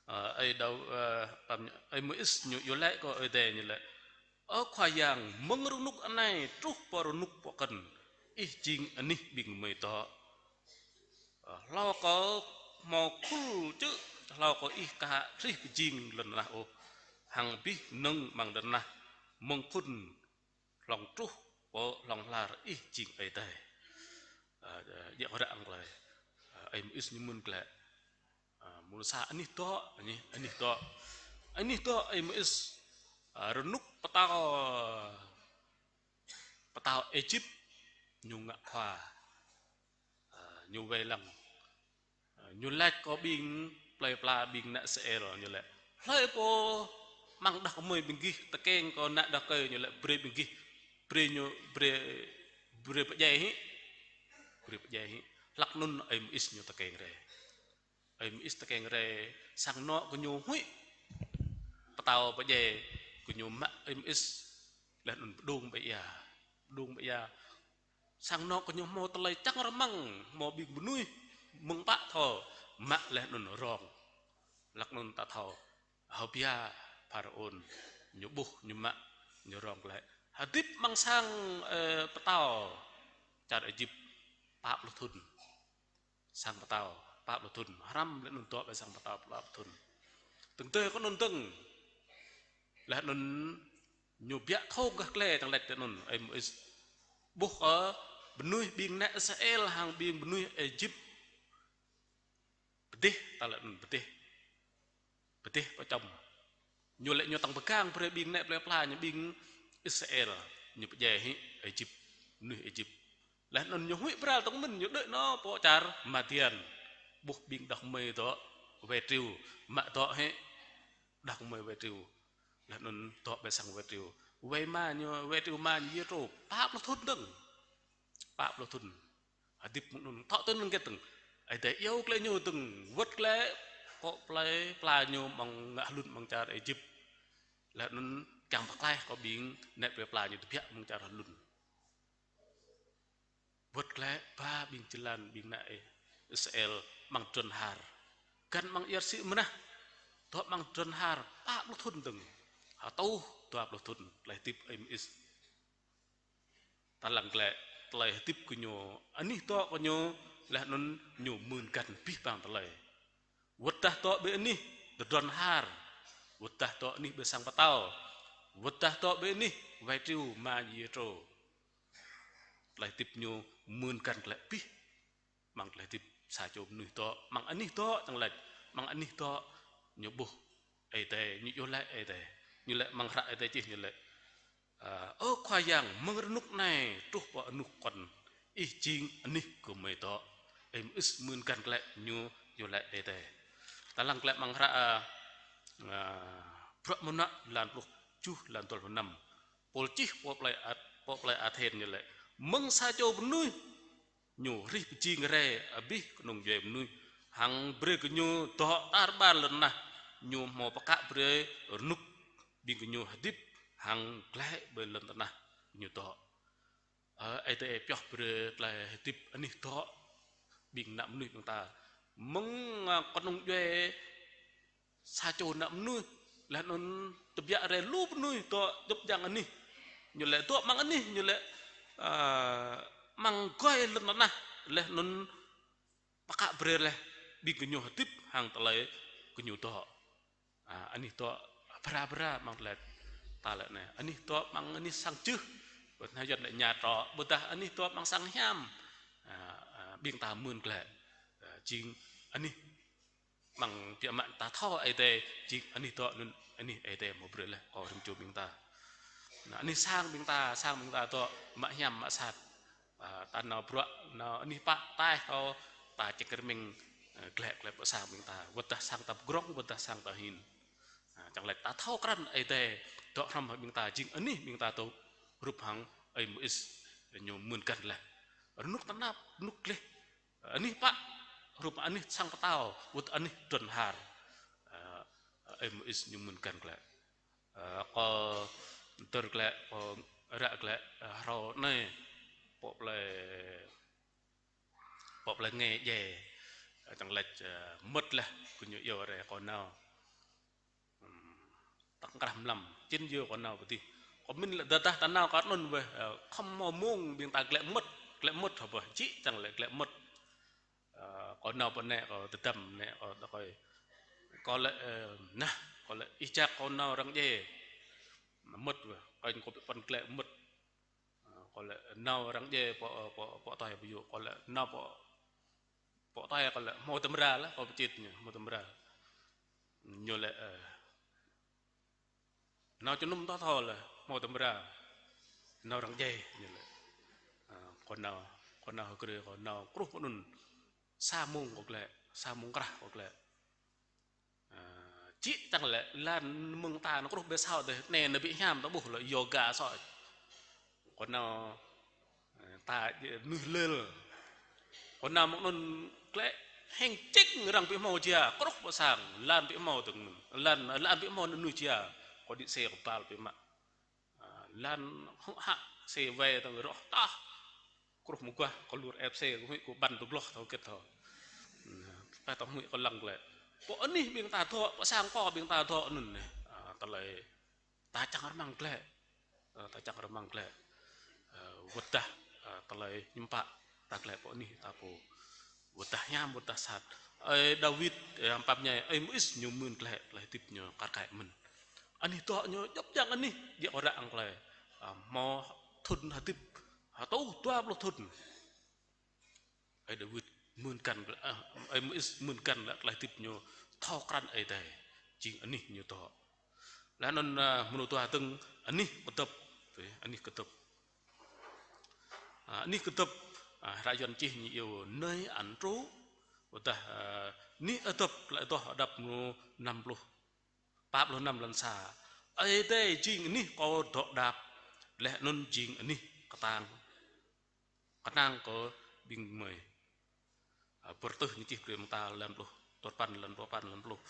Ơ, ơi Đao-, ơ, pam-, ơi Môis ñu iâu laĭ kơ Ơi Adai ñu laĭ: Ơ Khua Yang, mơ̆ng rơnŭk anai truh pơ rơnŭk pơkŏn, Ih jing anih ƀing gơmơi dŏ. Ơ, hlâo kơ hmâo khul čư̆, hlâo kơ Ih ka hă hrih pơjing lŏn tơnah ôh, hăng abih mơnơ̆ng amăng lŏn tơnah, mơ̆ng phŭn hlŏng truh pơ hlŏng lar, Ih jing Ơi Adai. Ơ, ơ, djă kơ ră ang tơlơi. Ơ, ơi Môis ñu mưn glaĭ. Ơ, mơnuih sa anih dŏ, anih, anih dŏ. Anih dŏ ơi Môis, ơ, rơnŭk pơtao, pơtao Êjip ñu ngă khua. Ơ, Ñu wai lăng. Ñu laĭ kơ ƀing plơi pla, ƀing ană Israel, ñu laĭ: Hlơi pô amăng đah kơmơi ƀing gih tơkeng kơ ană đah rơkơi, ñu laĭ, brơi ƀing gih, brơi ñu, brơi, brơi pơdjai hĭ. Brơi pơdjai hĭ. Hlăk anŭn ơi Môis ñu tơkeng rai. Ơi Môis tơkeng rai, sang anŏ kơ ñu huĭ. Pơtao pơdjai kơ ñu mă ơi Môis. Laih anŭn pơdŏng ƀơi ia. Pơdŏng ƀơi ia. Sang anŏ kơ ñu hmâo tơlơi čang rơmang, hmâo ƀing mơnuih mơ̆ng pă thâo, mă laih anŭn rong. Hlăk anŭn ta thâo, hơbia Pharaôn, ñu ƀuh, ñu mă, ñu rong glaĭ. Hơdip amăng sang, ơ, pơtao čar Êjip pă pluh thŭn. Sang pơtao pă pluh thŭn, hrăm laih anŭn dŏ ƀơi sang pơtao pă pluh thŭn. Tơdơi kơ anŭn dơ̆ng. Laih anŭn ñu biă thŏng gah klĕ, čang laĭ tơ anŭn, ơi Môis ƀuh kơ mơnuih ƀing ană Israel hăng ƀing mơnuih Êjip pơdih, ta laĭ anŭn pơdih. Pơdih pơčŏm. Ñu laĭ ñu tăng pơgang brơi ƀing ană plơi pla ñu ƀing Israel, ñu pơdjai hĭ Êjip, mơnuih Êjip. Laih anŭn ñu huĭ pral tŏng mơ̆n, ñu đuaĭ nao pơ čar Madian. Ƀuh ƀing đah kơmơi dŏ wai triu, mă dŏ hĭ đah kơmơi wai triu. Laih anŭn dŏ ƀơi sang wai triu. Wai ama ñu, wai triu ama ñu Yêtrô, pă pluh thŭn dơ̆ng. Pă pluh thŭn. Hơdip mơ̆ng anŭn, thŏ tơl anŭn kĕt dơ̆ng. Ơi Adai iâu glaĭ ñu dơ̆ng, wơ̆t glaĭ pơ plơi pla ñu amăng ngă hlŭn amăng čar Êjip. Laih anŭn kiăng pơklaih kơ ƀing ană plơi pla ñu tơbiă amăng čar hlŭn. Wơ̆t glaĭ ba ƀing jơlan ƀing ană Israel amăng drŏn har. Găn amăng ia rơsĭ mơnah. Dŏ amăng drŏn har pă pluh thŭn dơ̆ng. Hơtuh dua pluh thŭn tơlơi hơdip ơi Môis. Ta lăng glaĭ tơlơi hơdip kơ ñu, anih dŏ kơ ñu, laih anŭn ñu mưn găn abih bang tơlơi. Wơ̆t dah dŏ ƀơi anih drŏn har, wơ̆t dah dŏ anih ƀơi sang pơtao, wơ̆t dah dŏ ƀơi anih wai triu ama ñu Yêtrô. Tơlơi hơdip ñu mưn găn glaĭ abih amăng tơlơi hơdip sa čô mơnuih dŏ, amăng anih dŏ, čang laĭ, amăng anih dŏ ñu ƀuh Ơi Adai, ñu iâu laĭ Ơi Adai. Ñu laĭ amăng hră Ơi Adai čih ñu laĭ: Ơ Khua Yang, mơ̆ng rơnŭk anai truh pơ rơnŭk kŏn, Ih jing anih gơmơi dŏ. Ơi Môis mưn găn glaĭ ñu iâu laĭ Ơi Adai. Ta lăng glaĭ amăng hră, ơ, ơ, Bruă Mơnuă lan pluh tơjuh lan dua pluh năm. Pôl čih pơ plơi At-, pơ plơi Athen ñu laĭ: Mơ̆ng sa čô mơnuih ñu hrih pơjing rai abih kơnung djuai mơnuih, hăng brơi kơ ñu dŏ tar ƀar lŏn tơnah, ñu hmâo pơkă brơi rơnŭk ƀing gơñu hơdip hăng glaĭ ƀơi lŏn tơnah gơñu dŏ. Ơ, Ơi Adai pioh brơi tơlơi hơdip anih dŏ ƀing ană mơnuih ƀing ta. Mơ̆ng, ơ, kơnung djuai sa čô ană mơnuih, laih anŭn tơbiă rai lu mơnuih dŏ djŏp djang anih. Ñu laĭ dŏ amăng anih, ñu laĭ, ơ, amăng gơi lŏn tơnah, laih anŭn pơkă brơi laih ƀing gơñu hơdip hăng tơlơi gơñu dŏ. A, anih dŏ bra bra amăng tơlơi ta laĭ anai. Anih dŏ amăng anih sang jưh. Ƀôdah anai Yuăn laĭ nhà trọ, ƀôdah anih dŏ amăng sang hiam. A, a, ƀing ta mưn glaĭ. A, jing anih amăng biă mă ta thâo Ơi Adai, jing anih dŏ anŭn anih Ơi Adai hmâo brơi laih kơ rĭm čô ƀing ta. Anai, anih sang ƀing ta, sang ƀing ta dŏ mă hiam mă sat. A, ta nao bruă, nao anih pă taih kâo, ta ček rơmeng, ơ, glaĭ, glaĭ pơ sang ƀing ta. Wơ̆t dah sang ta pơgrŏng, wơ̆t dah sang ta hin. A, čang laĭ ta thâo krăn Ơi Adai dŏ hrŏm hăng ƀing ta, jing anih ƀing ta dŏ hrup hăng ơi Môis ñu mưn găn laih. Rơnŭk tơnap, rơnŭk gleh. Anih pă, hrup anih sang pơtao, wơ̆t anih drŏn har. Ơ, ơi Môis ñu mưn găn glaĭ. Ơ, kâo dơ̆r glaĭ, kâo ră glaĭ, ơ, hrơi anai, pơ plơi, pơ plơi nge djai, ơ, čang laĭ, ơ, mơ̆t laih, gơñu iâu rai kâo nao. Ưm, tŏ krah mlam, čin yơh kâo nao pơ adih. Kâo mĭn laĭ dah dah ta nao kơ anŭn weh, ơ, khŏm hmâo mông ƀing ta glaĭ mơ̆t, glaĭ mơ̆t hơbah, jĭ čang laĭ glaĭ mơ̆t. Ơ, kâo nao pơ anai, kâo tơdăm anai, kâo tơkơi. Kâo laĭ, ơ, nah, kâo laĭ ih jak kâo nao arăng djai. Mơ̆t weh, kâo ñu kâo pơ̆n glaĭ mơ̆t. Ơ, kâo laĭ nao arăng djai pơ, pơ, pơ tơi pơyŭ, kâo laĭ nao pơ, pơ tơi kâo laĭ hmâo tơmra laih, kâo pơčĭt ñu, hmâo tơmra. Ñu laĭ, ơ, nao čơnŭm tŏ thâo laih, hmâo tơmra. Nao arăng djai, ñu laĭ. Ơ, kâo nao, kâo nao hơgrê, kâo nao kruh pơ anŭn. sa mông kơ glaĭ, sa mông krah kơ glaĭ. Ơ, čĭ tăng lĕ, lăn mơ̆ng ta nao kruh ƀơi asâo dêh, anai nao ƀu hiam ta ƀuh lĕ yoga sô̆. Kơ nao, ơ, ta djơ̆ mơnuih lel. Kơ nao mơ̆ng anŭn glaĭ heng čing arăng ƀu hmâo jia, kruh ƀơi sang, lăn ƀu hmâo dơ̆ng mơ̆n. Lăn, lăn ƀu hmâo mơnuih jia, kơ đĭ xe kơƀal biă mă. Ơ, lăn hŭk hăk, xe wai tăng rŏh tah. Kruh mơguah, kơ lur ĕp xe, kơ huĭ kơ ƀăn tơgloh thâo hơget thâo. Ơ, tơpă tơhuĭ kơ lăng glaĭ. Pơ anih ƀing ta dŏ, pơ sang kơ ƀing ta dŏ anŭn anai. Ơ, tơlơi ta čang rơmang glaĭ. Ơ, ta čang rơmang glaĭ. Ơ, wơ̆t dah, ơ, tơlơi hiư̆m pă ta glaĭ pơ anih ta pô. Wơ̆t dah hiam, wơ̆t dah sat. Ơi Dawid, ơ, hiư̆m pă ñai, ơi Môis ñu mưn glaĭ, tơlơi hơdip ñu kar kaĭ mơ̆n. Anih dŏ ñu djŏp djăng anih, djŏp ôh ră ang tơlơi. Ơ, hmâo thŭn hơdip, hơtuh dua pluh thŭn. Ơi Dawid mưn găn, ơ, ơi Môis mưn găn lĕ tơlơi hơdip ñu thâo krăn Ơi Adai. Jing anih ñu dŏ. Laih anŭn, ơ, mơnuih dua dơ̆ng anih kơdŏp, anih kơdŏp. Ơ, anih kơdŏp, ơ, hră Yuan čih ñu iâu nơi an trú, wơ̆t dah, ơ, anih adŏp lĕ dŏ hơđăp ñu năm pluh, pă pluh năm lăn sa. Ơi Adai jing anih kâo dŏ đăp, laih anŭn jing anih kơtang. Kơnang kơ ƀing gơmơi. Ơ, Bơrơtuh ñu čih brơi mơ̆ng ta lăn pluh, duapăn, lăn duapăn, lăn pluh.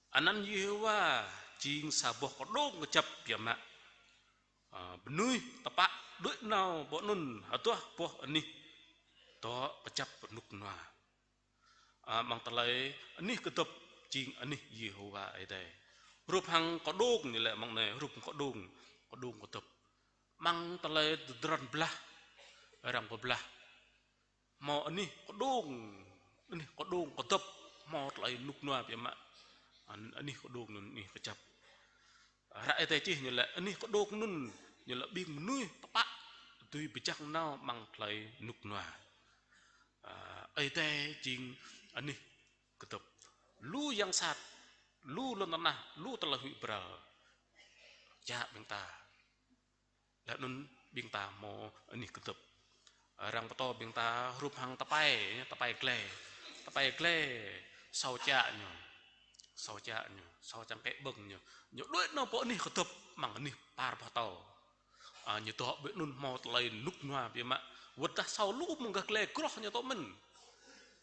Anăn Yêhôwa jing sa boh kơđông kơjăp biă mă. Ơ, mơnuih tơpă đuaĭ nao pơ anŭn hơduah boh anih dŏ kơjăp rơnŭk rơnua. Ơ, amăng tơlơi anih kơdŏp jing anih Yêhôwa Ơi Adai. Hrup hăng kơđông ñu lĕ amăng anai, hrup hăng kơđông, kơđông kơdŏp. Amăng tơlơi tơdron blah, arăng pơblah. Hmâo anih kơđông, anih kơđông kơdŏp, hmâo tơlơi rơnŭk rơnua biă mă. An-, anih kơđông anŭn anih kơjăp. Hră Ơi Adai čih ñu lĕ anih kơđông anŭn, ñu lĕ ƀing mơnuih tơpă dưi pơčang nao amăng tơlơi rơnŭk rơnua. Ơ, Ơi Adai jing anih kơdŏp. Lu yang sat, lu lŏn tơnah, lu tơlơi huĭ bral. Čă ƀing ta. Laih anŭn ƀing ta hmâo anih kơdŏp. Arăng pơtô ƀing ta hrup hăng tơpai, tơpai glai. Tơpai glai, asâo čă ñu. Asâo čă ñu, asâo čăng kĕ ƀơ̆ng ñu. Ñu đuaĭ nao pơ anih kơdŏp, amăng anih par pơtâo. Ơ, ñu dŏ ƀơi anŭn hmâo tơlơi rơnŭk rơnua biă mă. Wơ̆t dah asâo lu mơ̆ng gah glai groh ñu dŏ mơ̆n.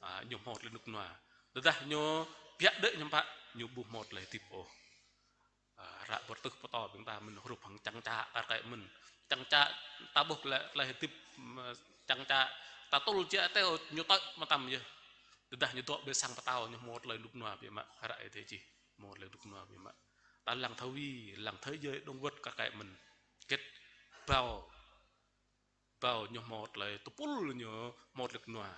Ơ, ñu hmâo tơlơi rơnŭk rơnua. Tơdah ñu biă đuaĭ ñu pă, ñu ƀu hmâo tơlơi hơdip ôh. Ơ, hră Bơrơtuh pơtô ƀing ta mơ̆n hrup hăng čang čă kar kaĭ mơ̆n. Čang čă ta ƀuh lĕ tơlơi hơdip, ơ, čang čă ta tŭl jia teo ñu tơ̆ mơtam yơh. Tơdah ñu dŏ ƀơi sang pơtao ñu hmâo tơlơi rơnŭk rơnua biă mă, hră Ơi Adai čih hmâo tơlơi rơnŭk rơnua biă mă. Ta lăng thâo wi, lăng thế giới động vật kar kaĭ mơ̆n. Hơget bao, bao ñu hmâo tơlơi tơpul ñu hmâo tơlơi rơnŭk rơnua.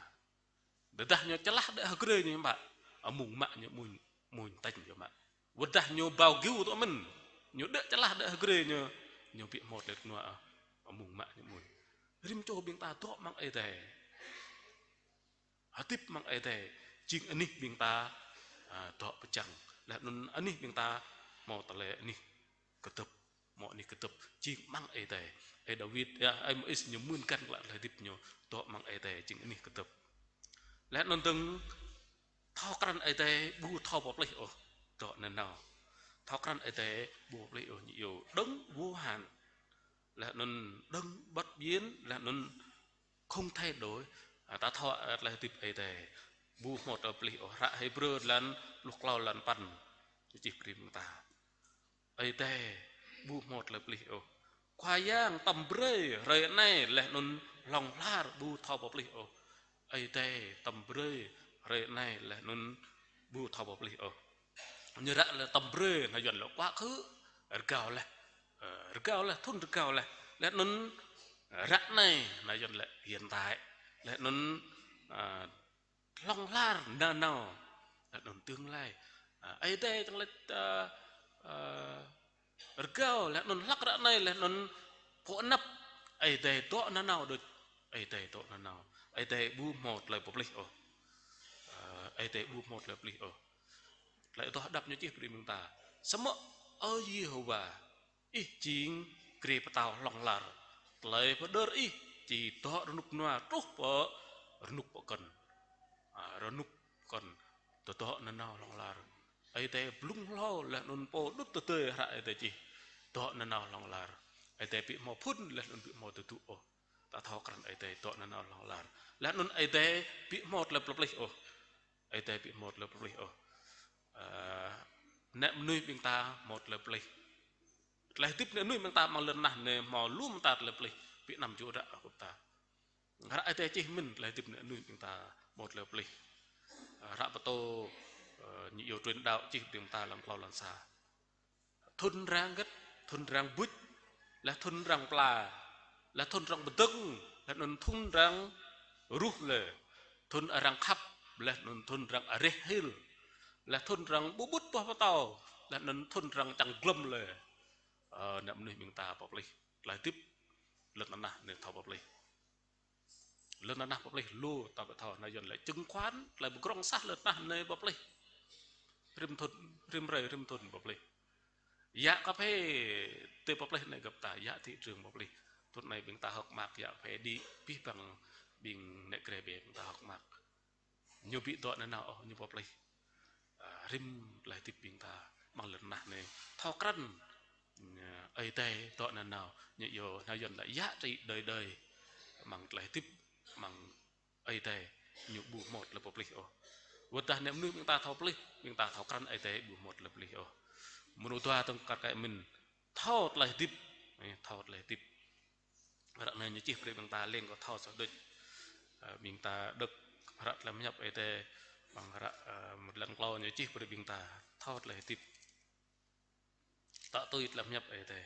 Tơdah ñu čơlah đĕ hơgrê ñu mă, amung mă ñu amuñ, amuñ tañ ñu mă. Wơ̆t dah ñu bao gêu tŏ mơ̆n, ñu đĕ čơlah đĕ hơgrê ñu, ñu ƀu hmâo tơlơi rơnŭk rơnua, amung mă ñu amuñ. Rĭm čô ƀing ta dŏ amăng Ơi Adai. Hơdip amăng Ơi Adai, jing anih ƀing ta, ơ, dŏ pơčang. Laih anŭn anih ƀing ta hmâo tơlơi anih kơdŏp, hmâo anih kơdŏp, jing amăng Ơi Adai. Ơi Dawid, yơh, ơi Môis ñu mưn găn glaĭ tơlơi hơdip ñu, dŏ amăng Ơi Adai, jing anih kơdŏp. Laih anŭn dơ̆ng, thâo krăn Ơi Adai ƀu thâo pơplih ôh, dŏ nanao. Thâo krăn Ơi Adai ƀu pơplih ôh, ñu iâu đấng vô hạn. Laih anŭn đấng bất biến, laih anŭn không thay đổi. Ơ, ta thâo, ơ, tơlơi hơdip Ơi Adai ƀu hmâo tơlơi pơplih ôh. Hră Hêbrơ lăn pluh klâo lăn păn. Ñu čih brơi mơ̆ng ta. Ơi Adai ƀu hmâo tơlơi pơplih ôh. Khua Yang tơm brơi hrơi anai laih anŭn hlŏng lar ƀu thâo pơplih ôh. Ơi Adai tơm brơi hrơi anai laih anŭn ƀu thâo pơplih ôh. Ñu ră lĕ tơm brơi, nao Yuan lĕ quá khứ, rơgao laih. Ơ, rơgao laih, thŭn rơgao laih. Laih anŭn ră anai, nao Yuan lĕ hiện tại. Laih anŭn, ơ, hlŏng lar nanao, laih anŭn tương lai. Ơ, Ơi Adai čang lĕ, ơ, ơ, rơgao, laih anŭn hlăk ră anai, laih anŭn pơ anăp. Ơi Adai dŏ nanao đôč. Ơi Adai dŏ nanao. Ơi Adai ƀu hmâo tơlơi pơplih ôh. Ơ, Ơi Adai ƀu hmâo tơlơi pơplih ôh. Tơlơi adoh hơđăp ñu čih brơi mơ̆ng ta. Samơ̆, ơ Yêhôwa, Ih jing grê pơtao hlŏng lar. Tơlơi pơđơr Ih či dŏ rơnŭk rơnua truh pơ rơnŭk pơkŏn. Ơ, dŏ nanao hlŏng lar. Ơi Adai blung hlâo laih anŭn pô đŭt tơdơi hră Ơi Adai čih, dŏ nanao hlŏng lar. Ơi Adai ƀu hmâo phŭn laih anŭn ƀu hmâo tơdŭ ôh. Ta thâo krăn Ơi Adai dŏ nanao hlŏng lar. Laih anŭn Ơi Adai ƀu hmâo tơlơi pơplih ôh. Ơi Adai ƀu hmâo tơlơi pơplih ôh. Ơ, nĕ mơnuih ƀing ta hmâo tơlơi pơplih. Tơlơi hơdip nĕ mơnuih ƀing ta amăng lŏn tơnah anai hmâo lu mơta tơlơi pơplih. Ƀu anăm čuh ră kơ ta. Hră Ơi Adai čih mơ̆n tơlơi hơdip nĕ mơnuih ƀing ta hmâo tơlơi pơplih. Hră Pơtô, ơ, ñu iâu truyền đạo čih ƀing ta lăm klâo lăn sa. Thŭn arăng gĕt, thŭn arăng buč, laih thŭn arăng pla, laih thŭn arăng pơdơ̆ng, laih anŭn thŭn arăng ruh lĕ. Thŭn arăng khăp, laih anŭn thŭn arăng areh hil, laih thŭn arăng ƀu ƀut boh pơtâo, laih anŭn thŭn arăng čang glŏm lĕ. Ơ, nĕ mơnuih ƀing ta pơplih. Tơlơi hơdip lŏn tơnah anai thâo pơplih. Lŏn tơnah pơplih lu ta ƀu thâo, anai Yuan lĕ chứng khoán, tơlơi pơgrŏng sah lŏn tơnah anai pơplih. Rĭm thŭn, rĭm hrơi, rĭm thŭn pơplih. Yă kơphê tơ pơplih anai gơ̆p ta, yă thị trường pơplih. Thŭn anai ƀing ta hơ̆k mơak yă kơphê đĭ, abih bang ƀing nĕ grê bĕ ƀing ta hơ̆k mơak. Ñu ƀu dŏ nanao ôh, ñu pơplih. Ơ, rĭm tơlơi hơdip ƀing ta amăng lŏn tơnah anai thâo krăn. Ơ, Ơi Adai dŏ nanao, ñu iâu anai Yuan lĕ giá trị đời đời. Amăng tơlơi hơdip, amăng Ơi Adai, ñu ƀu hmâo tơlơi pơplih ôh. Wơ̆t dah nĕ mơnuih ƀing ta thâo pơplih, ƀing ta thâo krăn Ơi Adai ƀu hmâo tơlơi pơplih ôh. Mơnuih dua tơ̆ng kar kaĭ mĭn, thâo tơlơi hơdip, ơ, thâo tơlơi hơdip. Hră anai ñu čih brơi ƀing ta leng kơ thâo soh đôč. Ơ, ƀing ta đŏk hră tơlơi pơhiăp Ơi Adai, amăng hră, ơ, mơ̆ng lăn klâo ñu čih brơi ƀing ta thâo tơlơi hơdip. Tŏ tui tơlơi pơhiăp Ơi Adai.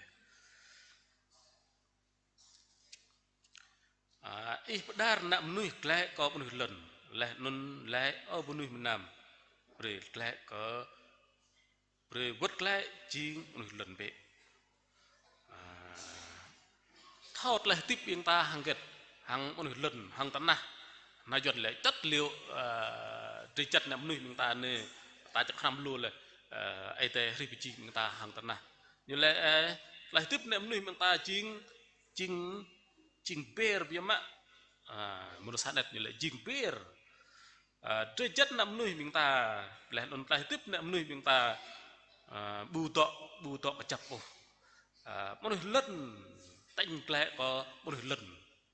Ơ, ih pơđar ană mơnuih glaĭ kơ mơnuih lŏn, laih anŭn laĭ: Ơ mơnuih mơnam, brơi glaĭ kơ brơi wơ̆t glaĭ jing mơnuih lŏn bĕ. Ơ, thâo tơlơi hơdip ƀing ta hăng hơget, hăng mơnuih lŏn, hăng tơnah. Anai Yuan lĕ chất liệu, ơ, drơi jăn nĕ mơnuih ƀing ta anai, ta čang hrăm lu lĕ, ơ, Ơi Adai hrih pơjing ƀing ta hăng tơnah. Ñu lĕ, ơ, tơlơi hơdip nĕ mơnuih ƀing ta jing, jing, jing ber biă mă. Ơ, mơnuih sa anet ñu lĕ jing ber. Ơ, drơi jăn nĕ mơnuih ƀing ta, laih anŭn tơlơi hơdip nĕ mơnuih ƀing ta, ơ, ƀu dŏ, ƀu dŏ kơjăp ôh. Ơ, mơnuih lŏn, tañ glaĭ kơ mơnuih lŏn.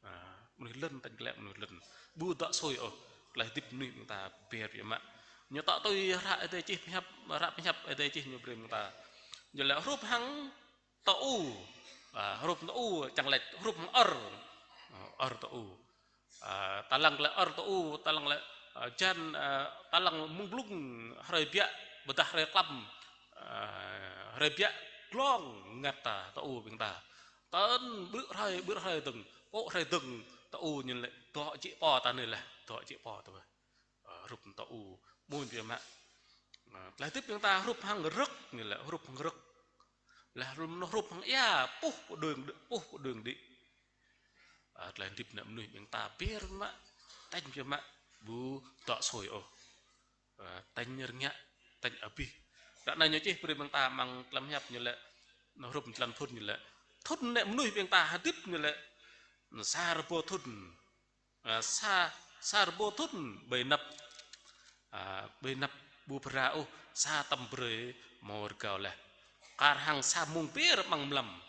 Ơ, mơnuih lŏn, tañ glaĭ mơnuih lŏn. Ƀu dŏ sui ôh, tơlơi hơdip mơnuih ƀing ta ber biă mă. Ñu tŏ tui hră Ơi Adai čih pơhiăp, hră pơhiăp Ơi Adai čih ñu brơi ƀing ta. Ñu lĕ hrup hăng tơ-u, ơ, hrup tơ-u, čang laĭ hrup hăng ơr, ơ, ơr tơ-u. Ơ, ta lăng lĕ ơr tơ-u, ta lăng lĕ, ơ, jan, ơ, ta lăng mông blung hrơi biă, ƀôdah hrơi klăm, ơ, hrơi biă glông ngăt ta tơ-u ƀing ta. Tơl ƀrư̆ hrơi, ƀrư̆ hrơi dơ̆ng, pŏk hrơi dơ̆ng, tơ-u ñu lĕ dŏ jĕ pô ta anai lĕ, dŏ jĕ pô ta. Ơ, hrup tơ-u, mơ̆n biă mă. Ơ, tơlơi hơdip ƀing ta hrup hăng rơ̆k, ñu lĕ hrup hăng rơ̆k. Laih hrup, hrup hăng ia, puh pơđơ̆ng đĭ, puh pơđơ̆ng đĭ. Ơ, tơlơi hơdip nĕ mơnuih ƀing ta ber biă mă, tañ biă mă, ƀu dŏ sui ôh. Ơ, tañ rơngiă, tañ abih. Ră anai ñu čih brơi ƀing ta amăng tơlơi pơhiăp ñu lĕ, hrup mơ̆ng jơlan thŭn ñu lĕ. Thŭn nĕ mơnuih ƀing ta hơdip ñu lĕ, sa rơbâo thŭn. Ơ, sa, sa rơbâo thŭn ƀơi anăp, ơ, ƀơi anăp ƀu phara ôh, sa tăm brơi hmâo rơgao laih. Kar hăng sa mông ber amăng mlam.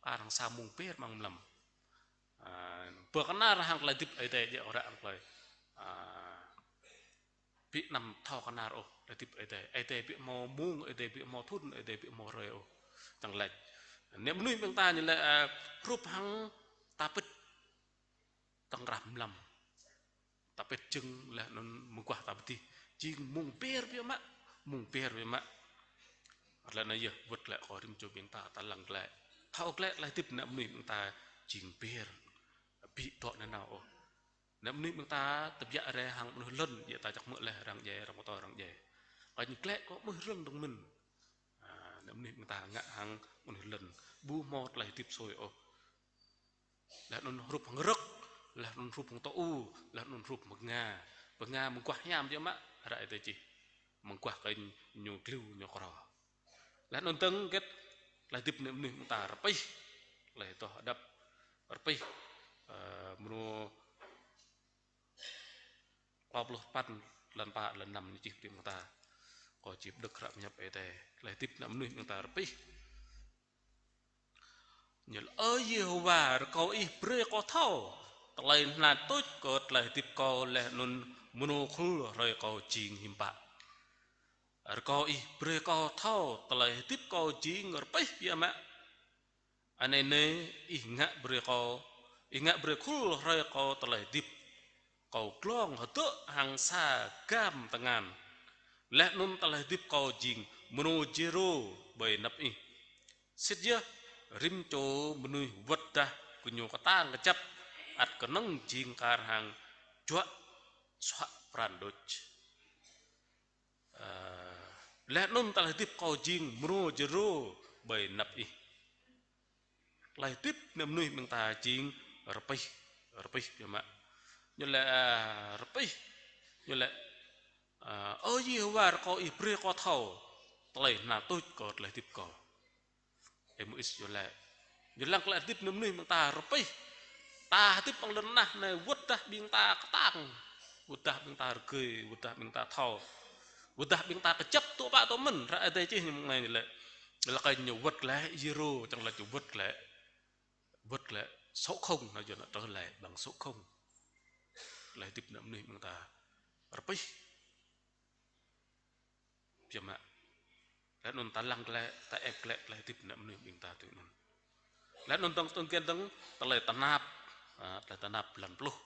Kar hăng sa mông ber amăng mlam. Ơ, ƀu kơnar hăng tơlơi hơdip Ơi Adai djơ̆ ôh ră hăng tơlơi. Ơ, ƀu anăm thâo kơnar ôh tơlơi hơdip Ơi Adai. Ơi Adai ƀu hmâo mông, Ơi Adai ƀu hmâo thŭn, Ơi Adai ƀu hmâo hrơi ôh. Čang laĭ. Nĕ mơnuih ƀing ta ñu lĕ, ơ, hrup hăng ta pĭt tơ̆ng rah mlam. Ta pĭt jơ̆ng laih anŭn mơguah ta pơdih. Jing mông ber biă mă, mông ber biă mă. Laih anŭn yơh wơ̆t glaĭ kơ rĭm čô ƀing ta, ta lăng glaĭ. Thâo glaĭ tơlơi hơdip nĕ mơnuih ƀing ta jing ber. Ƀu dŏ nanao ôh. Nĕ mơnuih ƀing ta tơbiă rai hăng mơnuih lŏn, yua ta čang hmư̆ laih arăng djai, arăng pơtô arăng djai. Kơ ñu glaĭ kơ mơnuih lŏn dơ̆ng mơ̆n. Ơ, nĕ mơnuih ƀing ta ngă hăng mơnuih lŏn. Ƀu hmâo tơlơi hơdip sui ôh. Laih anŭn hrup hăng rơ̆k, laih anŭn hrup hăng tơ-u, laih anŭn hrup hăng bơnga. Bơnga mơguah hiam biă mă, hră Ơi Adai čih. Mơguah kơ ñu kliu ñu krô. Laih anŭn dơ̆ng hơget, tơlơi hơdip nĕ mơnuih ƀing ta rơpih. Tơlơi adoh hơđăp rơpih. Ơ, mrô klâo pluh sapăn, blan pă, blan năm ñu čih brơi ƀing ta. Kâo či pơđŏk hră pơhiăp Ơi Adai. Tơlơi hơdip ană mơnuih ƀing ta rơpih. Ñu laĭ: Ơ Yêhôwa, rơkâo Ih brơi kâo thâo tơlơi hơnal tuč kơ tơlơi hơdip kâo, laih anŭn mơnô khul hrơi kâo jing hiư̆m pă. Rơkâo Ih brơi kâo thâo tơlơi hơdip kâo jing rơpih biă mă. Anai nê, Ih ngă brơi kâo, Ih ngă brơi khul hrơi kâo tơlơi hơdip. Kâo glông hơdơ̆ hăng sa gam tơngan. Laih anŭn tơlơi hơdip kâo jing mơnô jêrô ƀơi anăp Ih. Sĭt yơh, rĭm čô mơnuih wơ̆t dah gơñu kơtang kơjăp, ăt kơnơ̆ng jing kar hăng juă suă pran đôč. Ơ, laih anŭn tơlơi hơdip kâo jing mơnô jêrô ƀơi anăp Ih. Tơlơi hơdip ană mơnuih ƀing ta jing rơpih, rơpih biă mă. Ñu laĭ, ơ, rơpih, ñu laĭ, ơ, Ơ Yêhôwa, rơkâo Ih brơi kâo thâo tơlơi hơnal tuč kơ tơlơi hơdip kâo. Ơi Môis ñu laĭ. Ñu lăng tơlơi hơdip ană mơnuih ƀing ta rơpih. Ta hơdip amăng lŏn tơnah anai wơ̆t dah ƀing ta kơtang. Wơ̆t dah ƀing ta rơgơi, wơ̆t dah ƀing ta thâo. Wơ̆t dah ƀing ta kơjăp tŭ pă tŭ mơ̆n, hră Ơi Adai čih ñu mơ̆ng anai ñu laĭ. Lăi kơ ñu wơ̆t glaĭ, jêrô, čang laĭ ñu wơ̆t glaĭ. Wơ̆t glaĭ, số không, nó cho nó trở lại bằng số không. Tơlơi hơdip ană mơnuih ƀing ta rơpih. Biă mă. Laih anŭn ta lăng glaĭ, ta ĕp glaĭ tơlơi hơdip ană mơnuih ƀing ta tui anŭn. Laih anŭn dơ̆ng tơ̆ng kian dơ̆ng tơlơi tơnap, ă, tơlơi tơnap blan pluh.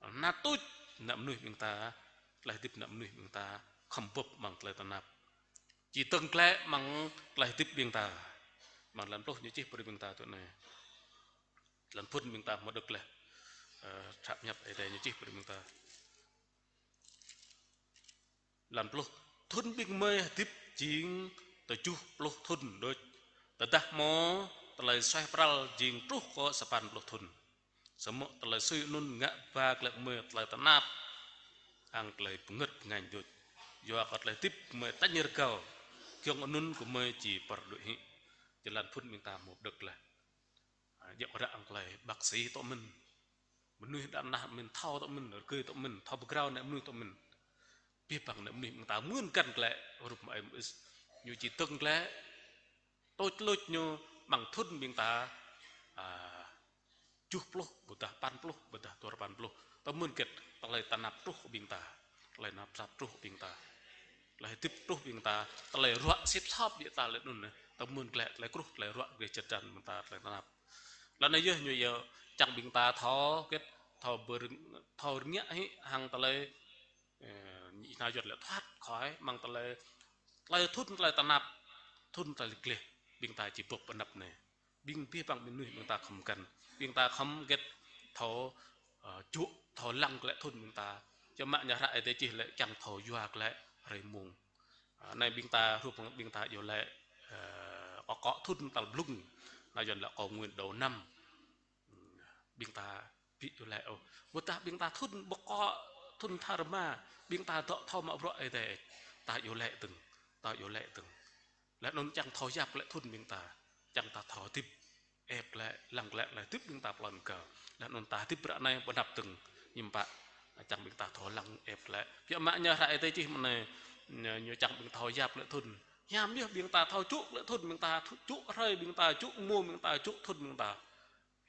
Hơnal tuč ană mơnuih ƀing ta, tơlơi hơdip ană mơnuih ƀing ta khŏm bưp amăng tơlơi tơnap. Či dơ̆ng glaĭ amăng tơlơi hơdip ƀing ta. Amăng blan pluh ñu čih brơi ƀing ta tui anai. Blan phŭn ƀing ta hmâo đŏk laih. Ơ, hră pơhiăp Ơi Adai ñu čih brơi ƀing ta. Blan pluh, thŭn ƀing gơmơi hơdip jing tơjuh pluh thŭn đôč. Tơdah hmâo tơlơi suaih pral jing truh kơ sapăn pluh thŭn. Samơ̆ tơlơi sui anŭn ngă ba glaĭ gơmơi tơlơi tơnap hăng tơlơi bơngơ̆t bơngañ đôč. Yua kơ tơlơi hơdip gơmơi tañ rơgao, giŏng anŭn gơmơi či pơrơđuaĭ hĭ. Jơlan phŭn ƀing ta hmâo đŏk laih. Ă, djŏp arăng tơlơi bác sĩ tŏ mơ̆n. Mơnuih đa nah mơ̆n thâo tŏ mơ̆n, rơgơi tŏ mơ̆n, thâo background ană mơnuih tŏ mơ̆n. Abih bang ană mơnuih ƀing ta mưn găn glaĭ, hrup mơ̆ng Ơi Môis. Ñu či dơ̆ng glaĭ, tuč luč ñu amăng thŭn ƀing ta, ă, tơjuh pluh, ƀôdah sapăn pluh, ƀôdah duapăn pluh. Ta mưn hơget tơlơi tơnap truh ƀing ta, tơlơi tơnap sat truh ƀing ta, tơlơi hơdip truh ƀing ta, tơlơi ruă sĭt sop biă ta laih anŭn. Ta mưn glaĭ tơlơi kruh, tơlơi ruă, tơlơi čơdăn ƀing ta, tơlơi tơnap. Laih anŭn yơh ñu yơh čang ƀing ta thâo hơget, thâo bơ-, thâo rơngiă hĭ hăng tơlơi, ơ, ñu laĭ thoát khỏi amăng tơlơi, tơlơi thŭn tơlơi tơnap, thŭn tơlơi gleh, ƀing ta či bưp anăp anai. Ƀing abih bang mơnuih ƀing ta khŏm găn. Ƀing ta khŏm hơget thâo, ơ, čuh, thâo lăng glaĭ thŭn ƀing ta. Samơ̆ ñu hră Ơi Adai čih laĭ kiăng thâo yua glaĭ hrơi mông. Ă, anai ƀing ta hrup ƀing ta iâu laĭ, ơ, akŏ thŭn tal blung. Anai yơh laĭ akŏ nguyên đầu năm. Ƀing ta ƀu iâu laĭ ôh. Ƀôdah ƀing ta thŭn bơkŏ, thŭn tha rơma, ƀing ta dŏ thâo mă bruă Ơi Adai. Ta iâu laĭ dơ̆ng, ta iâu laĭ dơ̆ng. Laih anŭn čang thâo yap glaĭ thŭn ƀing ta, čang ta thâo hơdip, ĕp glaĭ, lăng glaĭ tơlơi hơdip ƀing ta pơlŏn kơ. Laih anŭn ta hơdip ră anai pơanăp dơ̆ng, hiư̆m pă, čang ƀing ta thâo lăng ĕp glaĭ. Biă mă ñu hră Ơi Adai čih mơ̆ng anai, ñu, ñu čang ƀing ta thâo yap glaĭ thŭn. Hiam yơh ƀing ta thâo čuh glaĭ thŭn ƀing ta, čuh hrơi ƀing ta, čuh mông ƀing ta, čuh thŭn ƀing ta.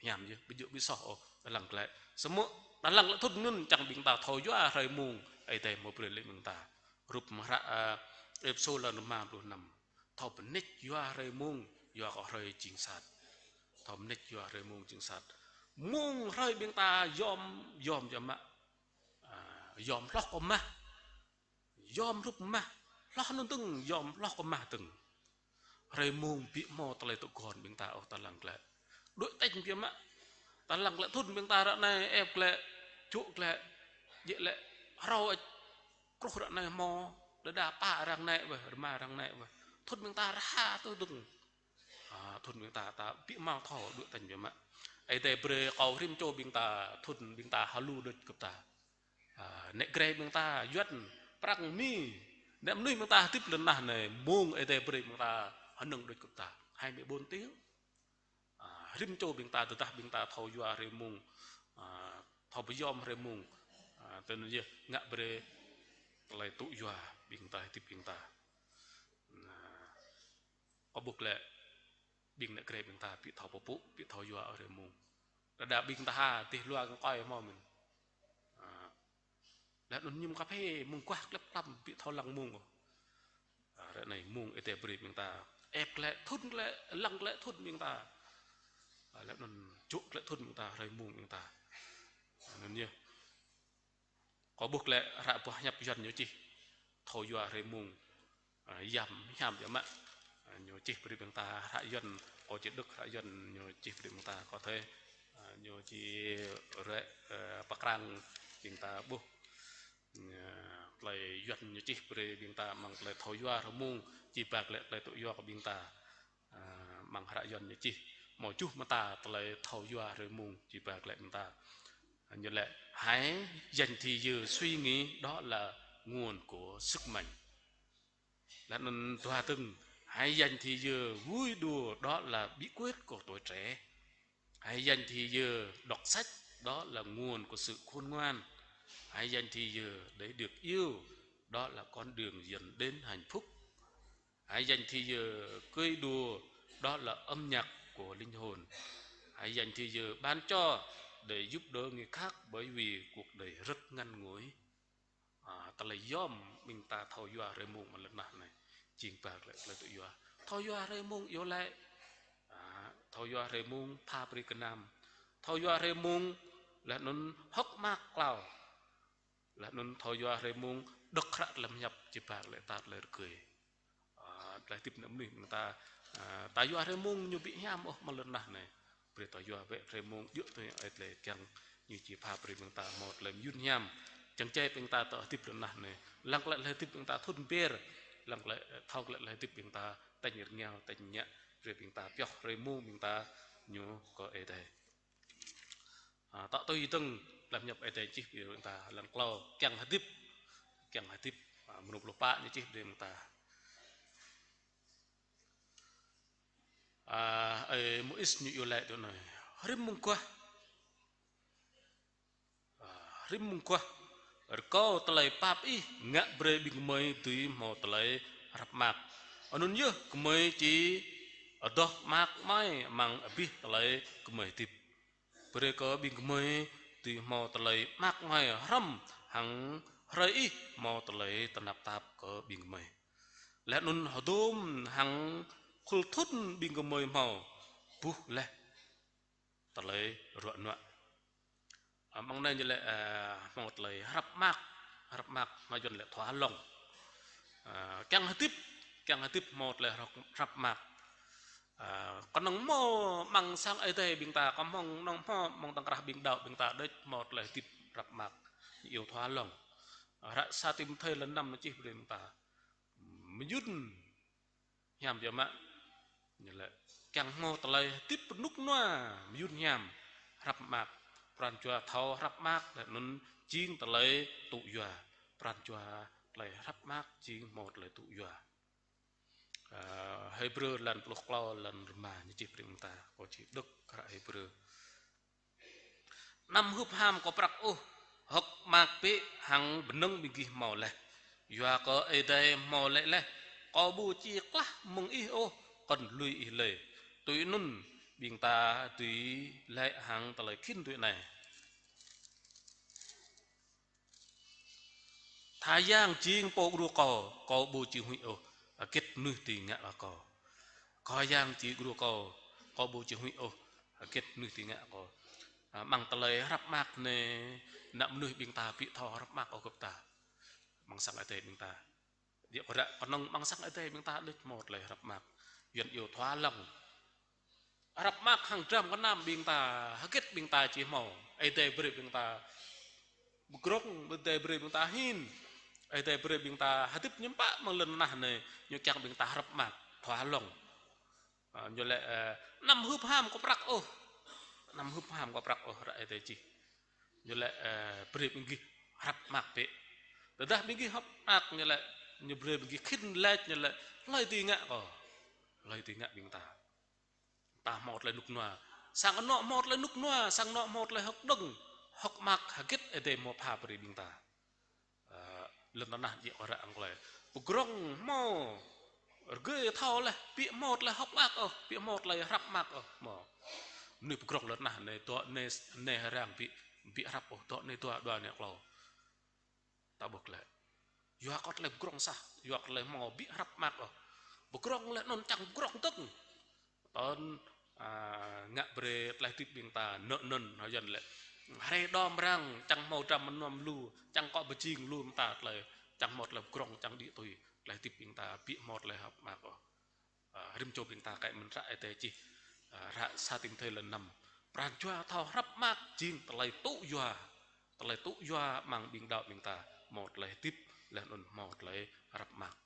Hiam yơh, ƀu djơ̆ ƀu soh ôh, ta lăng glaĭ. Samơ̆ ta lăng glaĭ thŭn anŭn čang ƀing ta thâo yua hrơi mông Ơi Adai hmâo brơi lĕ ƀing ta. Hrup mơ̆ng hră, ơ, Êphêsô lăn rơma pluh năm. Thâo pơneč yua hrơi mông, yua kơ hrơi jing sat. Thâo pơneč yua hrơi mông jing sat. Mông hrơi ƀing ta yom, yom yơh mă. Ă, yom hloh kơ mah. Yom hrup mah, hloh anŭn dơ̆ng, yom hloh kơ mah dơ̆ng. Hrơi mông ƀu hmâo tơlơi tŭ gôn ƀing ta ôh ta lăng glaĭ. Đuaĭ tañ biă mă. Ta lăng glaĭ thŭn ƀing ta ră anai ĕp glaĭ, čuh glaĭ, djơ̆ laĭ, hrâo ĕč, kruh ră anai hmâo, đơđa pă arăng nai wơh, rơma arăng nai wơh. Thŭn ƀing ta rơha tŭ dơ̆ng. Ă, thŭn ƀing ta, ta ƀu hmâo thâo đuaĭ tañ biă mă. Ơi Adai brơi kơ rĭm čô ƀing ta, thŭn ƀing ta hơlu đôč kơ ta. Ă, nĕ grai ƀing ta, Yuan, Prăng, Mi, nĕ mơnuih ƀing ta hơdip lŏn tơnah anai, mông Ơi Adai brơi ƀing ta hơnơ̆ng đôč kơ ta. Hai mươi bốn tiếng. Ă, rĭm čô ƀing ta, tơdah ƀing ta thâo yua hrơi mông, ă, thâo pơyom hrơi mông, ă, tơl anŭn yơh ngă brơi tơlơi tŭ yua ƀing ta, hơdip ƀing ta. Anai, kâo ƀuh lĕ ƀing ană gre ƀing ta ƀu thâo pơpŭ, ƀu thâo yua hrơi mông. Đơđa ƀing ta ha, dêh luar kơ kơi hmâo mơ̆n. Anai, laih anŭn mơñum kơphê mơguah klĕp klăm ƀu thâo lăng mông ôh. Anai, ră anai mông Ơi Adai brơi ƀing ta ĕp klĕ thŭn klĕ, lăng klĕ thŭn ƀing ta. Anai, laih anŭn jŏk klĕ thŭn ƀing ta, hrơi mông ƀing ta. Anŭn yơh. Kâo ƀuh klĕ hră boh hiăp Yuan ñu čih thâo yua hrơi mông. Anai, yăm hiam yơh mă. Anai, ñu čih brơi ƀing ta hră Yuan, kâo či đŏk hră Yuan ñu čih brơi ƀing ta, kâo thâo. Anai, ñu či rĕ, ơ, pơkrang ƀing ta ƀuh. Anai, tơlơi Yuan ñu čih brơi ƀing ta amăng tơlơi thâo yua hrơi mông, či ba klĕ tơlơi tŭ yua kơ ƀing ta. Anai, amăng hră Yuan ñu čih, hmâo tơjuh mơta tơlơi thâo yua hrơi mông či ba klĕ mơta. Anai, ñu laĭ: Hãy dành thì giờ suy nghĩ, đó là nguồn của sức mạnh. Laih anŭn dua dơ̆ng: Hãy dành thì giờ vui đùa, đó là bí quyết của tuổi trẻ. Hãy dành thì giờ đọc sách, đó là nguồn của sự khôn ngoan. Hãy dành thì giờ để được yêu, đó là con đường dẫn đến hạnh phúc. Hãy dành thì giờ cười đùa, đó là âm nhạc của linh hồn. Hãy dành thì giờ bán cho để giúp đỡ người khác, bởi vì cuộc đời rất ngắn ngủi. Anai, tơlơi yom ƀing ta thâo yua hrơi mông amăng lŏn tơnah anai, jing ba klĕ tơlơi tŭ yua. Thâo yua hrơi mông iâu laĭ. Anai, thâo yua hrơi mông pha brơi gơnam. Thâo yua hrơi mông laih anŭn hơ̆k mơak klâo. Laih anŭn thâo yua hrơi mông đŏk hră tơlơi pơhiăp, či ba klĕ ta tơlơi rơgơi. Anai, tơlơi hơdip ană mơnuih ƀing ta, anai, ta yua hrơi mông ñu ƀu hiam ôh amăng lŏn tơnah anai. Brơi ta yua bĕ hrơi mông djơ̆ tui Ơi Adai kiăng, ñu či pha brơi ƀing ta hmâo tơlơi mơyun hiam. Čang čai ƀing ta tơ hơdip lŏn tơnah anai. Lăng klĕ tơlơi hơdip ƀing ta thŭn ber. Lăng klĕ, ơ, thâo klĕ tơlơi hơdip ƀing ta tañ rơngiao, tañ ñă. Brơi ƀing ta pioh hrơi mông ƀing ta ñu kơ Ơi Adai. Anai, tŏ tui dơ̆ng tơlơi pơhiăp Ơi Adai čih brơi ƀing ta amăng klâo kiăng hơdip, kiăng hơdip, anai, mrô pluh pă ñu čih brơi ƀing ta. Anai, ơi Môis ñu iâu laĭ tui anai: Rĭm mông guah, anai, rĭm mông guah rơkâo tơlơi pap ih ngă brơi ƀing gơmơi dưi hmâo tơlơi hrăp mơak. Anŭn yơh gơmơi či adoh mơak mơai amăng abih tơlơi gơmơi hơdip. Brơi kơ ƀing gơmơi dưi hmâo tơlơi mơak mơai hrŏm hăng hrơi ih hmâo tơlơi tơnap tap kơ ƀing gơmơi. Laih anŭn hơdôm hăng khul thŭn ƀing gơmơi hmâo buh laih tơlơi ruă nuă. Anai, amăng anai ñu laĭ, anai, hmâo tơlơi hrăp mơak, hrăp mơak mơ̆ng Yuan laĭ thua lŏng. Anai, kiăng hơdip, kiăng hơdip hmâo tơlơi hrăp, hrăp mơak. Anai, kơnơ̆ng hmâo amăng sang Ơi Adai ƀing ta, kơnơ̆ng hmâo amăng tơ̆ng krah ƀing đaŏ ƀing ta đôč hmâo tơlơi hơdip hrăp mơak. Ñu iâu thua lŏng. Hră sa Timôthê lăn năm ñu čih brơi ƀing ta. Mơyŭn hiam biă mă. Ñu laĭ kiăng hmâo tơlơi hơdip rơnŭk rơnua mơyŭn hiam, hrăp mơak, pran jua thâo hrăp mơak, laih anŭn jing tơlơi tŭ yua, pran jua tơlơi hrăp mơak jing hmâo tơlơi tŭ yua. Ơ, Hêbrơ lăn pluh klâo lăn rơma ñu čih brơi ƀing ta, kâo či đŏk hră Hêbrơ. Anăm hưp ham kơ prăk ôh, hơ̆k mơak bĕ hăng bơnơ̆ng ƀing gih hmâo laih. Yua kơ Ơi Adai hmâo laĭ laih: Kâo ƀu či klah mơ̆ng ih ôh, kŏn lui ih lơi. Tui anŭn ƀing ta dưi laĭ hăng tơlơi khĭn tui anai: Tha Yang jing pô djru kâo, kâo ƀu či huĭ ôh, hơget mơnuih dưi ngă kơ kâo. Khua Yang jing djru kâo, kâo ƀu či huĭ ôh, hơget mơnuih dưi ngă kơ kâo. Ơ, amăng tơlơi hrăp mơak anai, ană mơnuih ƀing ta ƀu thâo hrăp mơak ôh gơ̆p ta. Amăng sang Ơi Adai ƀing ta. Djơ̆ kơ ră kơnơ̆ng amăng sang Ơi Adai ƀing ta đôč hmâo tơlơi hrăp mơak. Yuan iâu thua lŏng. Hrăp mơak hăng dram gơnam ƀing ta, hơget ƀing ta či hmâo. Ơi Adai brơi ƀing ta pơdrŏng, Ơi Adai brơi ƀing ta hin. Ơi Adai brơi ƀing ta hơdip hiam pă amăng lŏn tơnah anai, ñu kiăng ƀing ta hrăp mơak, thua lŏng. Ơ, ñu laĭ, ơ, anăm hưp ham kơ prăk ôh. Anăm hưp ham kơ prăk ôh, hră Ơi Adai čih. Ñu laĭ, ơ, brơi ƀing gih hrăp mơak bĕ. Tơdah ƀing gih hrăp mơak ñu laĭ, ñu brơi ƀing gih khĭn laĭ ñu laĭ, hlơi dưi ngă kơ kâo. Hlơi dưi ngă ƀing ta. Ta hmâo tơlơi rơnŭk rơnua. Sang anŏ hmâo tơlơi rơnŭk rơnua, sang anŏ hmâo tơlơi hơ̆k đơ̆ng, hơ̆k mơak hơget Ơi Adai hmâo pha brơi ƀing ta. Ơ, lŏn tơnah djik kơ ră hăng tơlơi pơgrŏng hmâo. Rơgơi thâo laih, ƀu hmâo tơlơi hơ̆k mơak ôh, ƀu hmâo tơlơi hrăp mơak ôh, hmâo. Mơnuih pơgrŏng lŏn tơnah anai, dŏ anai, anai arăng ƀu, ƀu hrăp ôh, dŏ anai dua, dua anai klâo. Ta ƀuh glaĭ. Yua kơ tơlơi pơgrŏng sah, yua kơ tơlơi hmâo ƀu hrăp mơak ôh. Pơgrŏng laih anŭn čang pơgrŏng dơ̆ng. Tơl, a, ngă brơi tơlơi hơdip ƀing ta nơ nŭn hơyăn lĕ. Hrơi đom arăng čang hmâo dram mơnuam lu, čang kŏ pơjing lu mơta tơlơi, čang hmâo tơlơi pơgrŏng, čang đĭ tui, tơlơi hơdip ƀing ta ƀu hmâo tơlơi hrăp mơak ôh. A, rĭm čô ƀing ta kơ mơ̆n hră Ơi Adai čih, a, hră sa Timôthê lŏn năm. Pran jua thâo hrăp mơak jing tơlơi tŭ yua. Tơlơi tŭ yua amăng ƀing đaŏ ƀing ta, hmâo tơlơi hơdip, laih anŭn hmâo tơlơi hrăp mơak.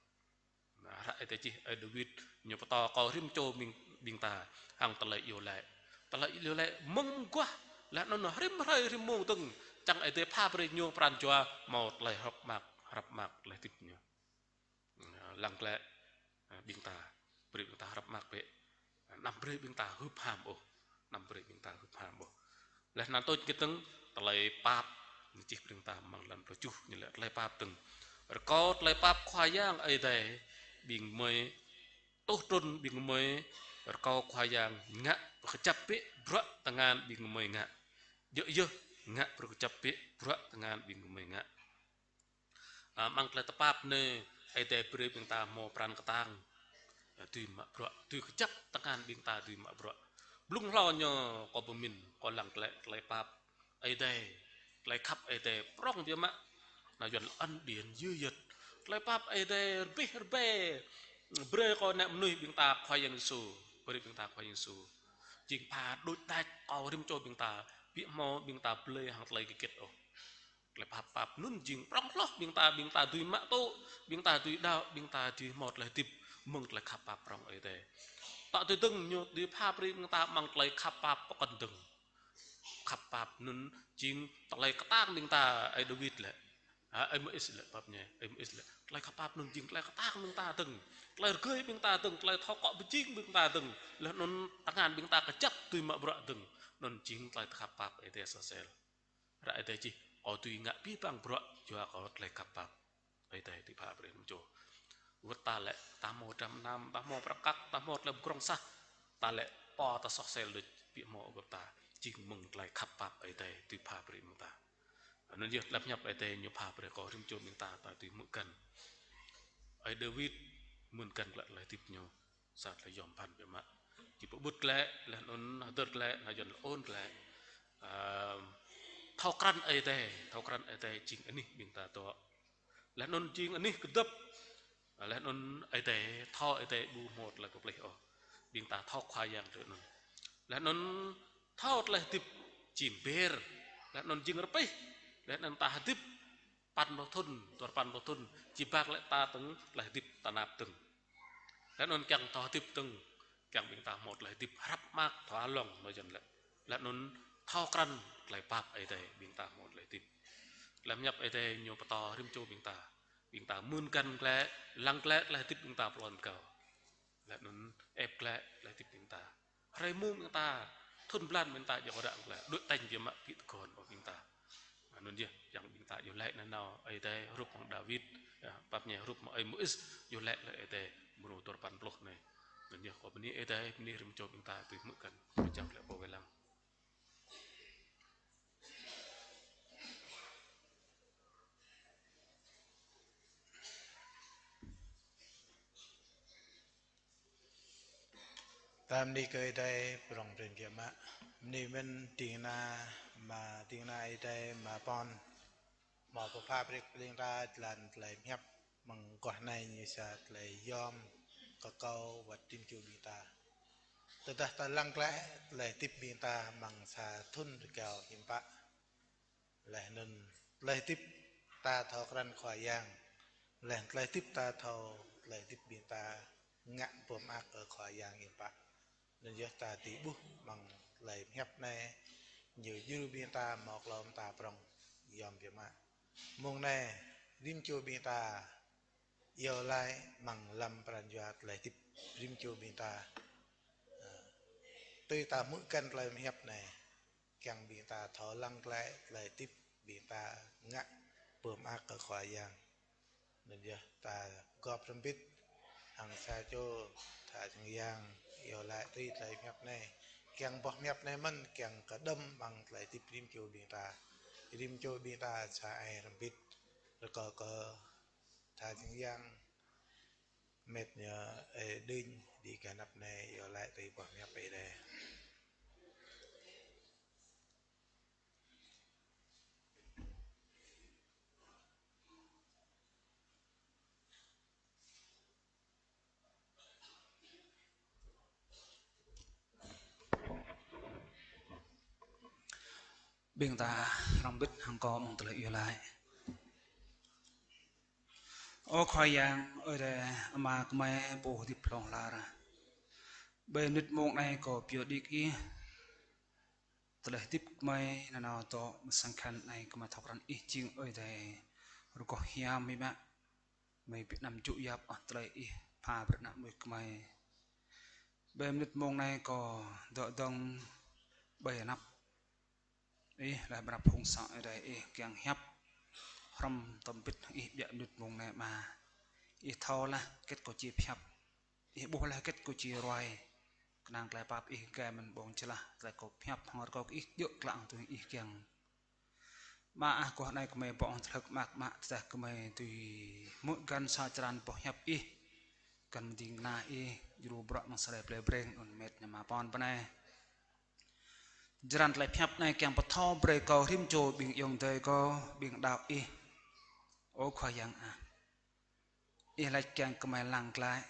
Anŭn hră Ơi Adai čih, ơi Dawid ñu pơtô kơ rĭm čô ƀing, ƀing ta hăng tơlơi iâu laĭ. Tơlơi iâu laĭ mơ̆ng mơguah, laih anŭn rĭm hrơi rĭm mông dơ̆ng, čang Ơi Adai pha brơi ñu pran jua hmâo tơlơi hrăp mơak, hrăp mơak tơlơi hơdip ñu. Lăng glaĭ, ơ, ƀing ta, brơi ƀing ta hrăp mơak bĕ. Anăm brơi ƀing ta hưp ham ôh. Anăm brơi ƀing ta hưp ham ôh. Laih anŭn tui kơ dơ̆ng tơlơi pap, ñu čih brơi ƀing ta amăng lăn pluh tơjuh ñu laĭ tơlơi pap dơ̆ng. Rơkâo tơlơi pap Khua Yang Ơi Adai ƀing gơmơi, tuh trŭn ƀing gơmơi, rơkâo Khua Yang ngă pơkơjăp bĕ bruă tơngan ƀing gơmơi ngă. Djơ̆ yơh ngă pơkơjăp bĕ bruă tơngan ƀing gơmơi ngă. A, amăng tơlơi tơpap anai, Ơi Adai brơi ƀing ta hmâo pran kơtang. A, dưi mă bruă, dưi kơjăp tơngan ƀing ta dưi mă bruă. Blung hlâo ñu kâo pơmĭn, kâo lăng glaĭ tơlơi pap Ơi Adai, tơlơi khăp Ơi Adai prŏng biă mă. Anŭn yơh ân điển dưi yơh. Tơlơi pap Ơi Adai rơbeh rơbai. Brơi kơ ană mơnuih ƀing ta Khua Yang Yêsu, brơi ƀing ta Khua Yang Yêsu. Jing pha đôč đač kơ rĭm čô ƀing ta, ƀu hmâo ƀing ta blơi hăng tơlơi hơget ôh. Tơlơi pap, pap anŭn jing prŏng hloh ƀing ta, ƀing ta dưi mă tŭ, ƀing ta dưi đaŏ, ƀing ta dưi hmâo tơlơi hơdip mơ̆ng tơlơi khăp pap prŏng Ơi Adai. Tŏ tui dơ̆ng ñu dưi pha brơi ƀing ta amăng tơlơi khăp pap pơkŏn dơ̆ng. Khăp pap anŭn jing tơlơi kơtang ƀing ta, ơi Dawid laĭ. Ha, ơi Môis laĭ pap ñu, ơi Môis laĭ. Tơlơi khăp pap anŭn jing tơlơi kơtang ƀing ta dơ̆ng. Tơlơi rơgơi ƀing ta dơ̆ng, tơlơi thâo kŏ pơjing ƀing ta dơ̆ng. Laih anŭn tơngan ƀing ta kơjăp dưi mă bruă dơ̆ng. Anŭn jing tơlơi khăp pap Ơi Adai soh sel. Hră Ơi Adai čih, kâo dưi ngă abih bang bruă yua kơ tơlơi khăp pap Ơi Adai dưi pha brơi rĭm čô. Wơ̆t ta lĕ, ta hmâo dram mơnam, ta hmâo prăk kăk, ta hmâo tơlơi pơgrŏng sah, ta lĕ pô ta soh sel đôč, ƀu hmâo gơ̆p ta, jing mơ̆ng tơlơi khăp pap Ơi Adai dưi pha brơi mơ̆ng ta. Anŭn yơh tơlơi pơhiăp Ơi Adai ñu pha brơi kơ rĭm čô ƀing ta, ta dưi hmư̆ găn. Ơi Dawid mưn găn glaĭ tơlơi hơdip ñu sa tơlơi yom pơphan biă mă. Či pơƀut glaĭ, laih anŭn hơdơr glaĭ, anŭn yơh ôn glaĭ. Ơ, thâo krăn Ơi Adai, thâo krăn Ơi Adai jing anih ƀing ta dŏ. Laih anŭn jing anih kơdŏp. Laih anŭn Ơi Adai, thâo Ơi Adai ƀu hmâo tơlơi pơplih ôh. Ƀing ta thâo Khua Yang tui anŭn. Laih anŭn thâo tơlơi hơdip jing ber. Laih anŭn jing rơpih. Laih anŭn ta hơdip păn pluh thŭn, dua rơpăn pluh thŭn, či ba glaĭ ta dơ̆ng, tơlơi hơdip tơnap dơ̆ng. Laih anŭn kiăng thâo hơdip dơ̆ng, kiăng ƀing ta hmâo tơlơi hơdip hrăp mơak, thâo along, anŭn yơh lĕ. Laih anŭn thâo krăn tơlơi pap Ơi Adai, ƀing ta hmâo tơlơi hơdip. Tơlơi pơhiăp Ơi Adai ñu pơtô rĭm čô ƀing ta. Ƀing ta mưn găn glaĭ, lăng glaĭ tơlơi hơdip ƀing ta pơlon pơgao. Laih anŭn ĕp glaĭ tơlơi hơdip ƀing ta. Hrơi mông ƀing ta, thŭn blan ƀing ta djơ̆ kơ ră glaĭ, đuaĭ tañ biă mă ƀu tơguan ôh ƀing ta. Anŭn yơh, kiăng ƀing ta iâu laĭ nanao Ơi Adai hrup hăng Dawid, yơh, pap ñu hrup hăng ơi Môis, iâu laĭ glaĭ Ơi Adai, mrô dua rơpăn pluh anai. Anŭn yơh, kâo bơni Ơi Adai, bơni rĭm čô ƀing ta dưi hmư̆ găn, pơčang glaĭ pô wai lăng. Ta bơni kơ Ơi Adai prŏng prin biă mă. Bơni mơ̆n ding kơna mă, ding kơna Ơi Adai mă pon. Mă pơpha brơi kơ ƀing ta jơlan tơlơi pơhiăp mơguah anai ñu sa tơlơi yom kơ kâo wơ̆t ding čô ƀing ta. Tơdah ta lăng glaĭ tơlơi hơdip ƀing ta amăng sa thŭn rơgao hiư̆m pă. Laih anŭn tơlơi hơdip ta thâo krăn Khua Yang. Laih tơlơi hơdip ta thâo, tơlơi hơdip ƀing ta ngă pơmơak kơ Khua Yang hiư̆m pă. Anŭn yơh ta dưi ƀuh amăng tơlơi pơhiăp anai, ñu djru ƀing ta mơ̆ klom ta prŏng yom biă mă. Mông anai, rĭm čô ƀing ta iâu laĭ amăng lăm pran jua tơlơi hơdip rĭm čô ƀing ta. Ơ, tui ta hmư̆ găn tơlơi pơhiăp anai, kiăng ƀing ta thâo lăng glaĭ tơlơi hơdip ƀing ta ngă pơmơak kơ Khua Yang. Anŭn yơh ta gŏp hrŏm hơbĭt hăng sa čô tha čang yang iâu laĭ tui tơlơi pơhiăp anai. Kiăng boh pơhiăp anai mơ̆n kiăng kơ đơ̆m amăng tơlơi hơdip rĭm čô ƀing ta. Rĭm čô ƀing ta sa ai hrŏm hơbĭt. Rơkâo kơ tha čang yang mĕt ñu, ơ, Đinh đi kơ anăp anai iâu laĭ tui boh pơhiăp Ơi Adai. Ƀing ta hrŏm hơbĭt hăng kâo amăng tơlơi iâu laĭ. Ơ Khua Yang, Ơi Adai, Ama gơmơi pô hơdip hlŏng lar. Ƀơi mơnit mông anai kâo pioh đĭ kơ Ih. Tơlơi hơdip gơmơi nanao dŏ amăng sang khăn anai gơmơi thâo krăn Ih jing Ơi Adai rơgoh hiam biă mă. Gơmơi ƀu anăm djơ̆ yap ôh tơlơi Ih pha brơi ană mơnuih gơmơi. Ƀơi mơnit mông anai kâo dŏ dơ̆ng ƀơi anăp Ih, laih ƀơi anăp Phung Sang Ơi Adai Ih kiăng hiăp hrŏm tơm bĭt Ih ƀiă mơnit mông anai Ama. Ih thâo laih hơget kâo či pơhiăp. Ih ƀuh laih hơget kâo či ruai. Kơnang tơlơi pap Ih gơmơi mơ̆n ƀơ̆ng jơlah tơlơi kâo pơhiăp hăng rơkâo kơ Ih djơ̆ klă tui Ih kiăng. Ama ah, guah anai gơmơi ƀơ̆ng tơlơi mơak mă tơdah gơmơi tui hmư̆ găn sa črăn boh hiăp Ih. Găn mơ̆ng ding kơna Ih, djru bruă amăng sa hrơi plei Breng anŭn mĕt ñu Ama pŏn pơ anai. Črăn tơlơi pơhiăp anai kiăng pơthâo brơi kơ rĭm čô ƀing ayŏng adơi kâo, ƀing đaŏ Ih. Ơ Khua Yang ah. Ih laĭ kiăng gơmơi lăng glaĭ,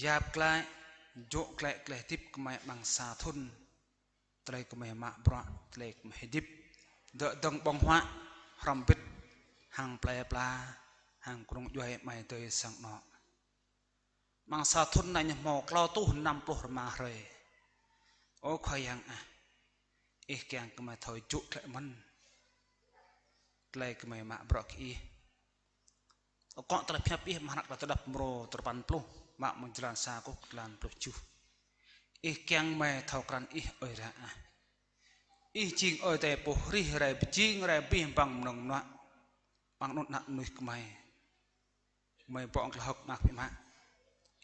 yap glaĭ, djơ̆ glaĭ tơlơi hơdip gơmơi amăng sa thŭn. Tơlơi gơmơi mă bruă, tơlơi gơmơi hơdip. Dŏ dơ̆ng ƀơ̆ng huă, hrŏm hơbĭt, hăng plơi pla, hăng kơnung djuai amai adơi sang anŏ. Amăng sa thŭn anai ñu hmâo klâo rơtuh năm pluh rơma hrơi. Ơ Khua Yang ah. Ih kiăng gơmơi thâo djơ̆ glaĭ mơ̆n. Tơlơi gơmơi mă bruă kơ Ih. Akŏ tơlơi pơhiăp Ih amăng hră Klei Tơlăp mrô duapăn pluh, mă mơ̆ng jơlan sa truh jơlan pluh tơjuh. Ih kiăng gơmơi thâo krăn Ih Ơi Adai ah. Ih jing Ơi Adai pô hrih rai pơjing rai abih bang mơnơ̆ng mơnuă. Amăng anŭn ană mơnuih gơmơi. Gơmơi ƀơ̆ng tơlơi hơ̆k mơak biă mă.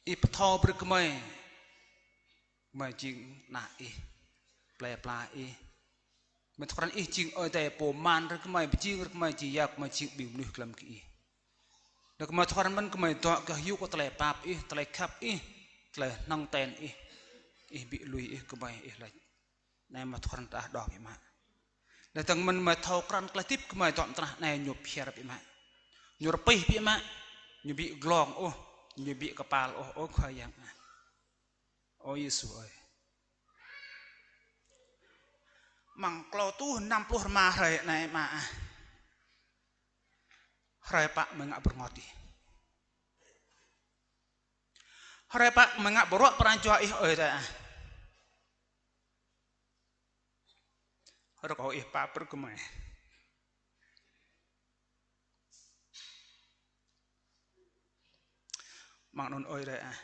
Ih pơthâo brơi gơmơi. Gơmơi jing ană Ih. Plơi pla Ih. Gơmơi thâo krăn Ih jing Ơi Adai pô man brơi gơmơi, pơjing brơi gơmơi, či yap gơmơi jing ƀing mơnuih glăm kơ Ih. Anŭn gơmơi thâo krăn mơ̆n gơmơi dŏ kơ hyu kơ tơlơi pap Ih, tơlơi khăp Ih, tơlơi hơnơ̆ng ten Ih. Ih ƀu lui Ih gơmơi, Ih laĭ. Anai gơmơi thâo krăn tơdah đŏk biă mă. Laih dơ̆ng mơ̆n gơmơi thâo krăn tơlơi hơdip gơmơi dŏ amăng tơnah anai ñu phiar biă mă. Ñu rơpih biă mă. Ñu ƀu glông ôh, ñu ƀu kơpal ôh, ơ Khua Yang ah. Ơ Yêsu ơi. Amăng klâo rơtuh năm pluh rơma hrơi anai Ama ah. Hrơi pă gơmơi ngă bơrơngot Ih. Hrơi pă gơmơi ngă bruă pran jua Ih Ơi Adai ah. Rơkâo Ih pap brơi gơmơi. Amăng anŭn Ơi Adai ah.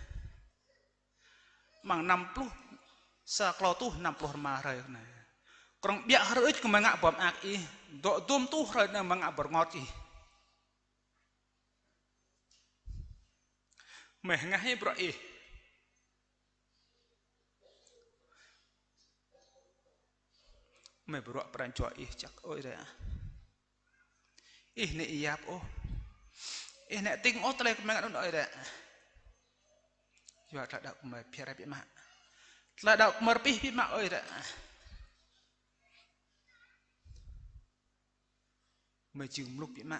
Amăng năm pluh, sa klâo rơtuh năm pluh rơma hrơi anai. Krŏng ƀiă hrơi đôč gơmơi ngă boh mơak Ih, dŏ dôm rơtuh hrơi anai gơmơi ngă bơrơngot Ih. Gơmơi hơngah Ih bruă Ih. Gơmơi bruă pran jua Ih jăk Ơi Adai ah. Ih anai Ih yap ôh. Ih anai tĭng ôh tơlơi gơmơi ngă anŭn Ơi Adai ah. Yua tơlơi đaŏ gơmơi phiar biă mă. Tơlơi đaŏ gơmơi rơpih biă mă Ơi Adai ah. Gơmơi jing mluk biă mă.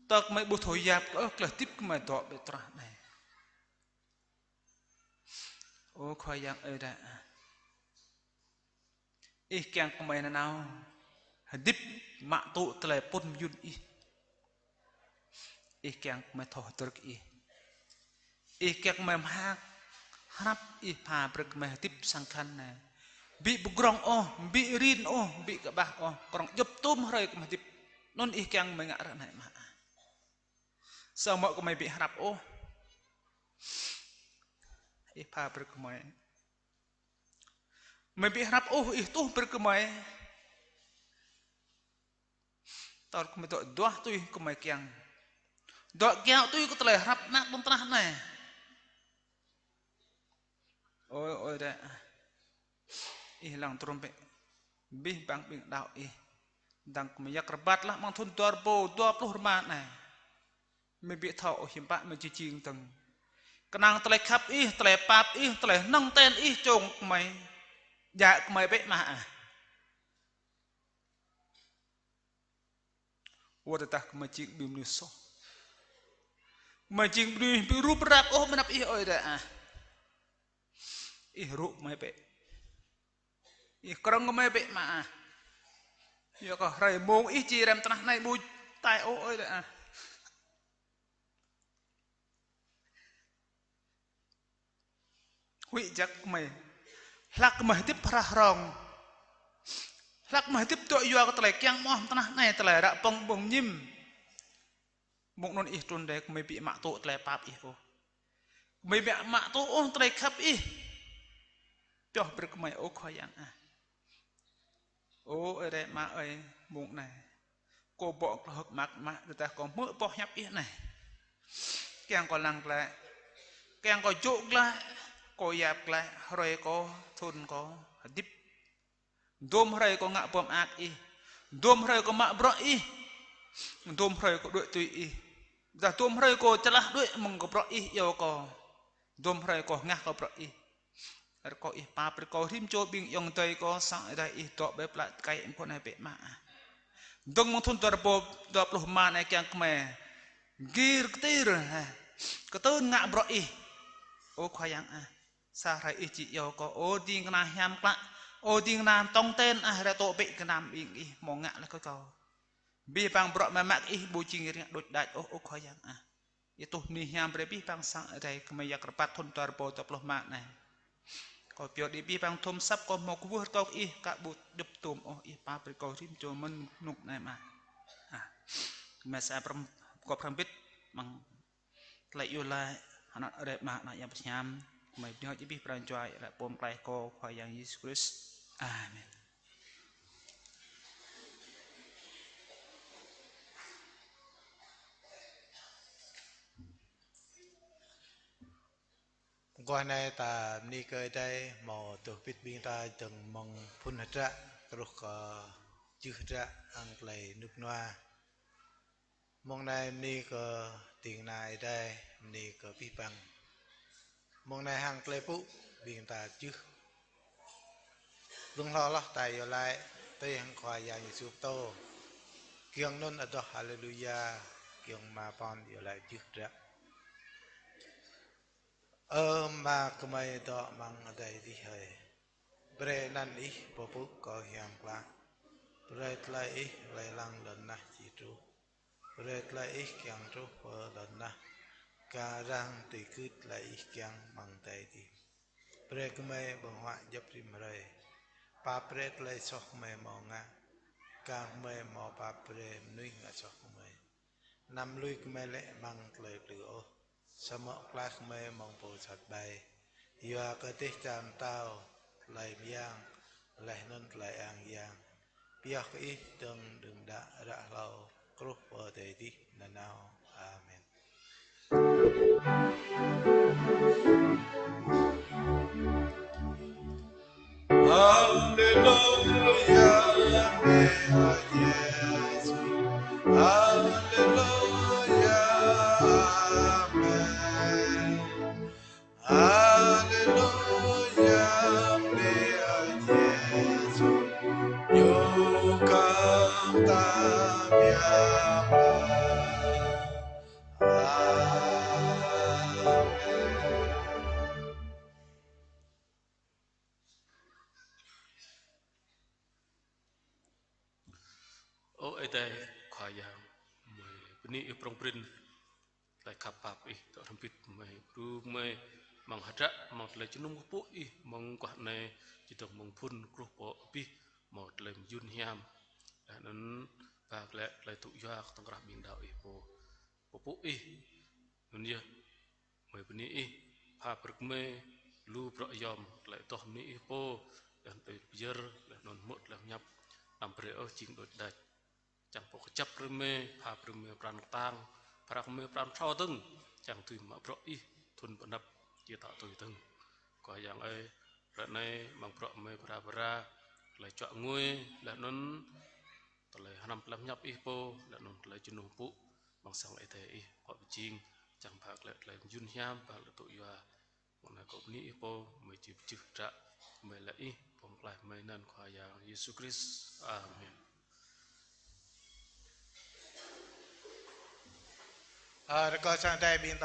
Tơl gơmơi ƀu thâo yap ôh tơlơi hơdip gơmơi dŏ ƀơi tơnah anai. Ơ Khua Yang Ơi Adai ah. Ih kiăng gơmơi nanao hơdip mă tŭ tơlơi pŭn mơyŭn Ih. Ih kiăng gơmơi thâo hơdơr kơ Ih. Ih kiăng gơmơi mơak hrăp Ih pha brơi gơmơi hơdip sang khăn anai. Ƀu pơgrŏng ôh, ƀu rin ôh, ƀu kơƀah ôh, krŏng djŏp tôm hrơi gơmơi hơdip. Anŭn Ih kiăng gơmơi ngă ră anai Ama ah. Samơ̆ gơmơi ƀu hrăp ôh. Ih pha brơi gơmơi. Gơmơi ƀu hrăp ôh, Ih tuh brơi gơmơi. Tơl gơmơi dŏ duah tui gơmơi kiăng. Dŏ kiaŏ tui kơ tơlơi hrăp mơak ƀơi tơnah anai. Ơi, ơi adơi ah. Ih lăng trôm bĕ. Abih bang ƀing đaŏ ih. Dăng kơmơi yak rơbat lah amăng thun dua rơbâo dua pluh rơma anai. Mơi ƀu thâo ôh hiư̆m pă mơi či jing dơ̆ng. Kơnang tơlơi khăp ih, tơlơi pap ih, tơlơi hơnơ̆ng ten ih čông kơmơi. Djă kơmơi bĕ mă ah. Wơ̆t tơdah kơmơi jing ƀing mơnuih soh. Kơmơi jing ƀing mơnuih ƀu rup rap ôh mơnăp ih ơi adơi ah. Ih rŭ kơmơi bĕ. Ih krơ̆ng kơmơi bĕ mă ah. Yua kơ hrơi mông ih či răm tơnah anai ƀu tai ôh ơi adơi ah. Huĭ jak kơmơi. Hlak kơmơi hơdip hrah hrong. Hlak kơmơi hơdip dŏ yua kơ tơlơi kiăng mơ̆ tơnah anai tơlơi ră pơ̆ng ƀơ̆ng ñim. Mông anŭn ih trŭn rai kơmơi ƀu mă tŭ tơlơi pap ih ôh. Kơmơi ƀu mă tŭ ôh tơlơi khăp ih. Pioh brơi kơmơi ơ Khua Yang ah. Ơ adơi mă ơi, mông anai. Kâo ƀô̆ klơhơ̆k mơak mă, tơdah kâo hmư̆ boh hiăp ih anai. Kiăng kâo lăng glaĭ. Kiăng kâo jŏk glaĭ. Kâo yap glaĭ, hrơi kâo, thun kâo hơdip. Dôm hrơi kâo ngă boh mơak ih. Dôm hrơi kâo mă bruă ih. Dôm hrơi kâo đuaĭ tui ih. Tơdah dôm hrơi kâo čơlah đuaĭ mơ̆ng kơ bruă ih iâu kâo. Dôm hrơi kâo hơngah kơ bruă ih. Rơkâo ih pap, rơkâo rĭm čô ƀing ayŏng adơi kâo sang Ơi Adai ih dŏ ƀơi plă tơkai ih pô anai bĕ mă ah. Dơ̆ng mơ̆ng thun dua rơbâo dua pluh rơma anai kiăng kơmơi gir kơtir ah. Kơtưn ngă bruă ih. Ơ Khua Yang ah. Sa hrơi ih či iâu kâo, ơ ding kơna hiam klă, ơ ding kơna tŏng ten ah, rai tŏ bĕ gơnam ƀing ih hmâo ngă laih kơ kâo. Abih bang bruă mơak ih ƀu jing rĭng đôč đač ôh, ơ Khua Yang ah. Ih tuh bơni hiam brơi abih bang sang Ơi Adai kơmơi yak rơbat thun dua rơbâo dua pluh rơma anai. Kâo pioh đĭ abih bang thôm asăp kâo hmâo kwưh rơkâo kơ ih, ka ƀu djŏp tôm ôh, ih pap brơi kâo rĭm čô mơ̆n rơnŭk anai mă. Ah. Kơmơi sa prăm, kâo prăm bit mơ̆ng tơlơi iâu laĭ, ană rai mă, ană Yang Bơngăt Hiam, kơmơi bơni hơơč abih pran jua, iâu laĭ pô pơklaih kâo Khua Yang Yêsu Krist. Amen. Mơguah anai ta bơni kơ Ơi Adai hmâo tơlơi bit ƀing ta dơ̆ng mơ̆ng phŭn hơdră truh kơ jưh hơdră hăng tơlơi rơnŭk rơnua. Mông anai bơni kơ ding kơna Ơi Adai, bơni kơ abih bang. Mông anai hăng tơlơi pŭ ƀing ta jưh. Blung hloh hloh ta iâu laĭ, tui hăng Khua Yang Yêsu pơtô. Giŏng anŭn adoh Haleluya, giŏng rơma pon iâu laĭ jưh hơdră. Ơ Ama gơmơi dŏ amăng adai adih hơi. Brơi anăn Ih pơpŭ kơ hiam klă. Brơi tơlơi Ih hlơi lăng lŏn tơnah či truh. Brơi tơlơi Ih kiăng truh pơ lŏn tơnah. Kar hăng tui gưt tơlơi Ih kiăng amăng adai adih. Brơi gơmơi ƀơ̆ng huă djŏp rĭm hrơi. Pap brơi tơlơi soh gơmơi hmâo ngă. Kar gơmơi hmâo pap brơi mơnuih ngă soh gơmơi. Anăm lui gơmơi lĕ amăng tơlơi plư ôh. Samơ̆ pơklaih gơmơi mơ̆ng pô sat ƀai. Yua kơ dêh čar pơtao, tơlơi mơyang, laih anŭn tơlơi ang yang. Pioh kơ Ih dơ̆ng đơ̆ng đă ră hlâo, truh pơ adai adih nanao. Amen. Haleluya, bơni Yêsu. Haleluya, amen. Haleluya, bơni Yêsu. Ñu khăp ta biă mă. Amen. Ơ Ơi Adai Khua Yang, gơmơi bơni Ih prŏng prin, tơlơi khăp pap Ih, dŏ hrŏm hơbĭt gơmơi, ƀru gơmơi, amăng hơdră, amăng tơlơi jơnum kơkuh pơpŭ Ih, amăng mơguah anai, či dơ̆ng mơ̆ng phŭn truh pơ abih, hmâo tơlơi mơyun hiam. Laih anŭn ba glaĭ tơlơi tŭ yua kơ tŏng krah ƀing đaŏ Ih pô, pơpŭ Ih. Anŭn yơh, gơmơi bơni Ih, pha brơi kơ gơmơi, lu bruă yom, tơlơi adoh bơni Ih pô, laih anŭn tơlơi pơyơr, laih anŭn hmư̆ tơlơi pơhiăp, anăm brơi ôh jing đôč đač. Čang pô kơjăp brơi gơmơi, pha brơi gơmơi pran kơtang, prăk mơi pran phrâo dơ̆ng, čang dưi mă bruă ih thŭn pơanăp či tŏ tui dơ̆ng. Khua Yang ơi, ră anai amăng bruă mơi phara phara, tơlơi čuă ngui, laih anŭn tơlơi hrăm tơlơi pơhiăp ih pô, laih anŭn tơlơi jơnuh pŭ amăng sang Ơi Adai ih, pŏk pơjing, čang ba glaĭ tơlơi mơyŭn hiam, ba glaĭ tŭ yua. Mơ̆ng anai kâo bơni ih pô, mơi či pơjưh hră, mơi lĕ ih, pô pơklaih mơi anăn Khua Yang Yêsu Krist. Amen. Ơ, rơkâo sang Ơi Adai ƀing ta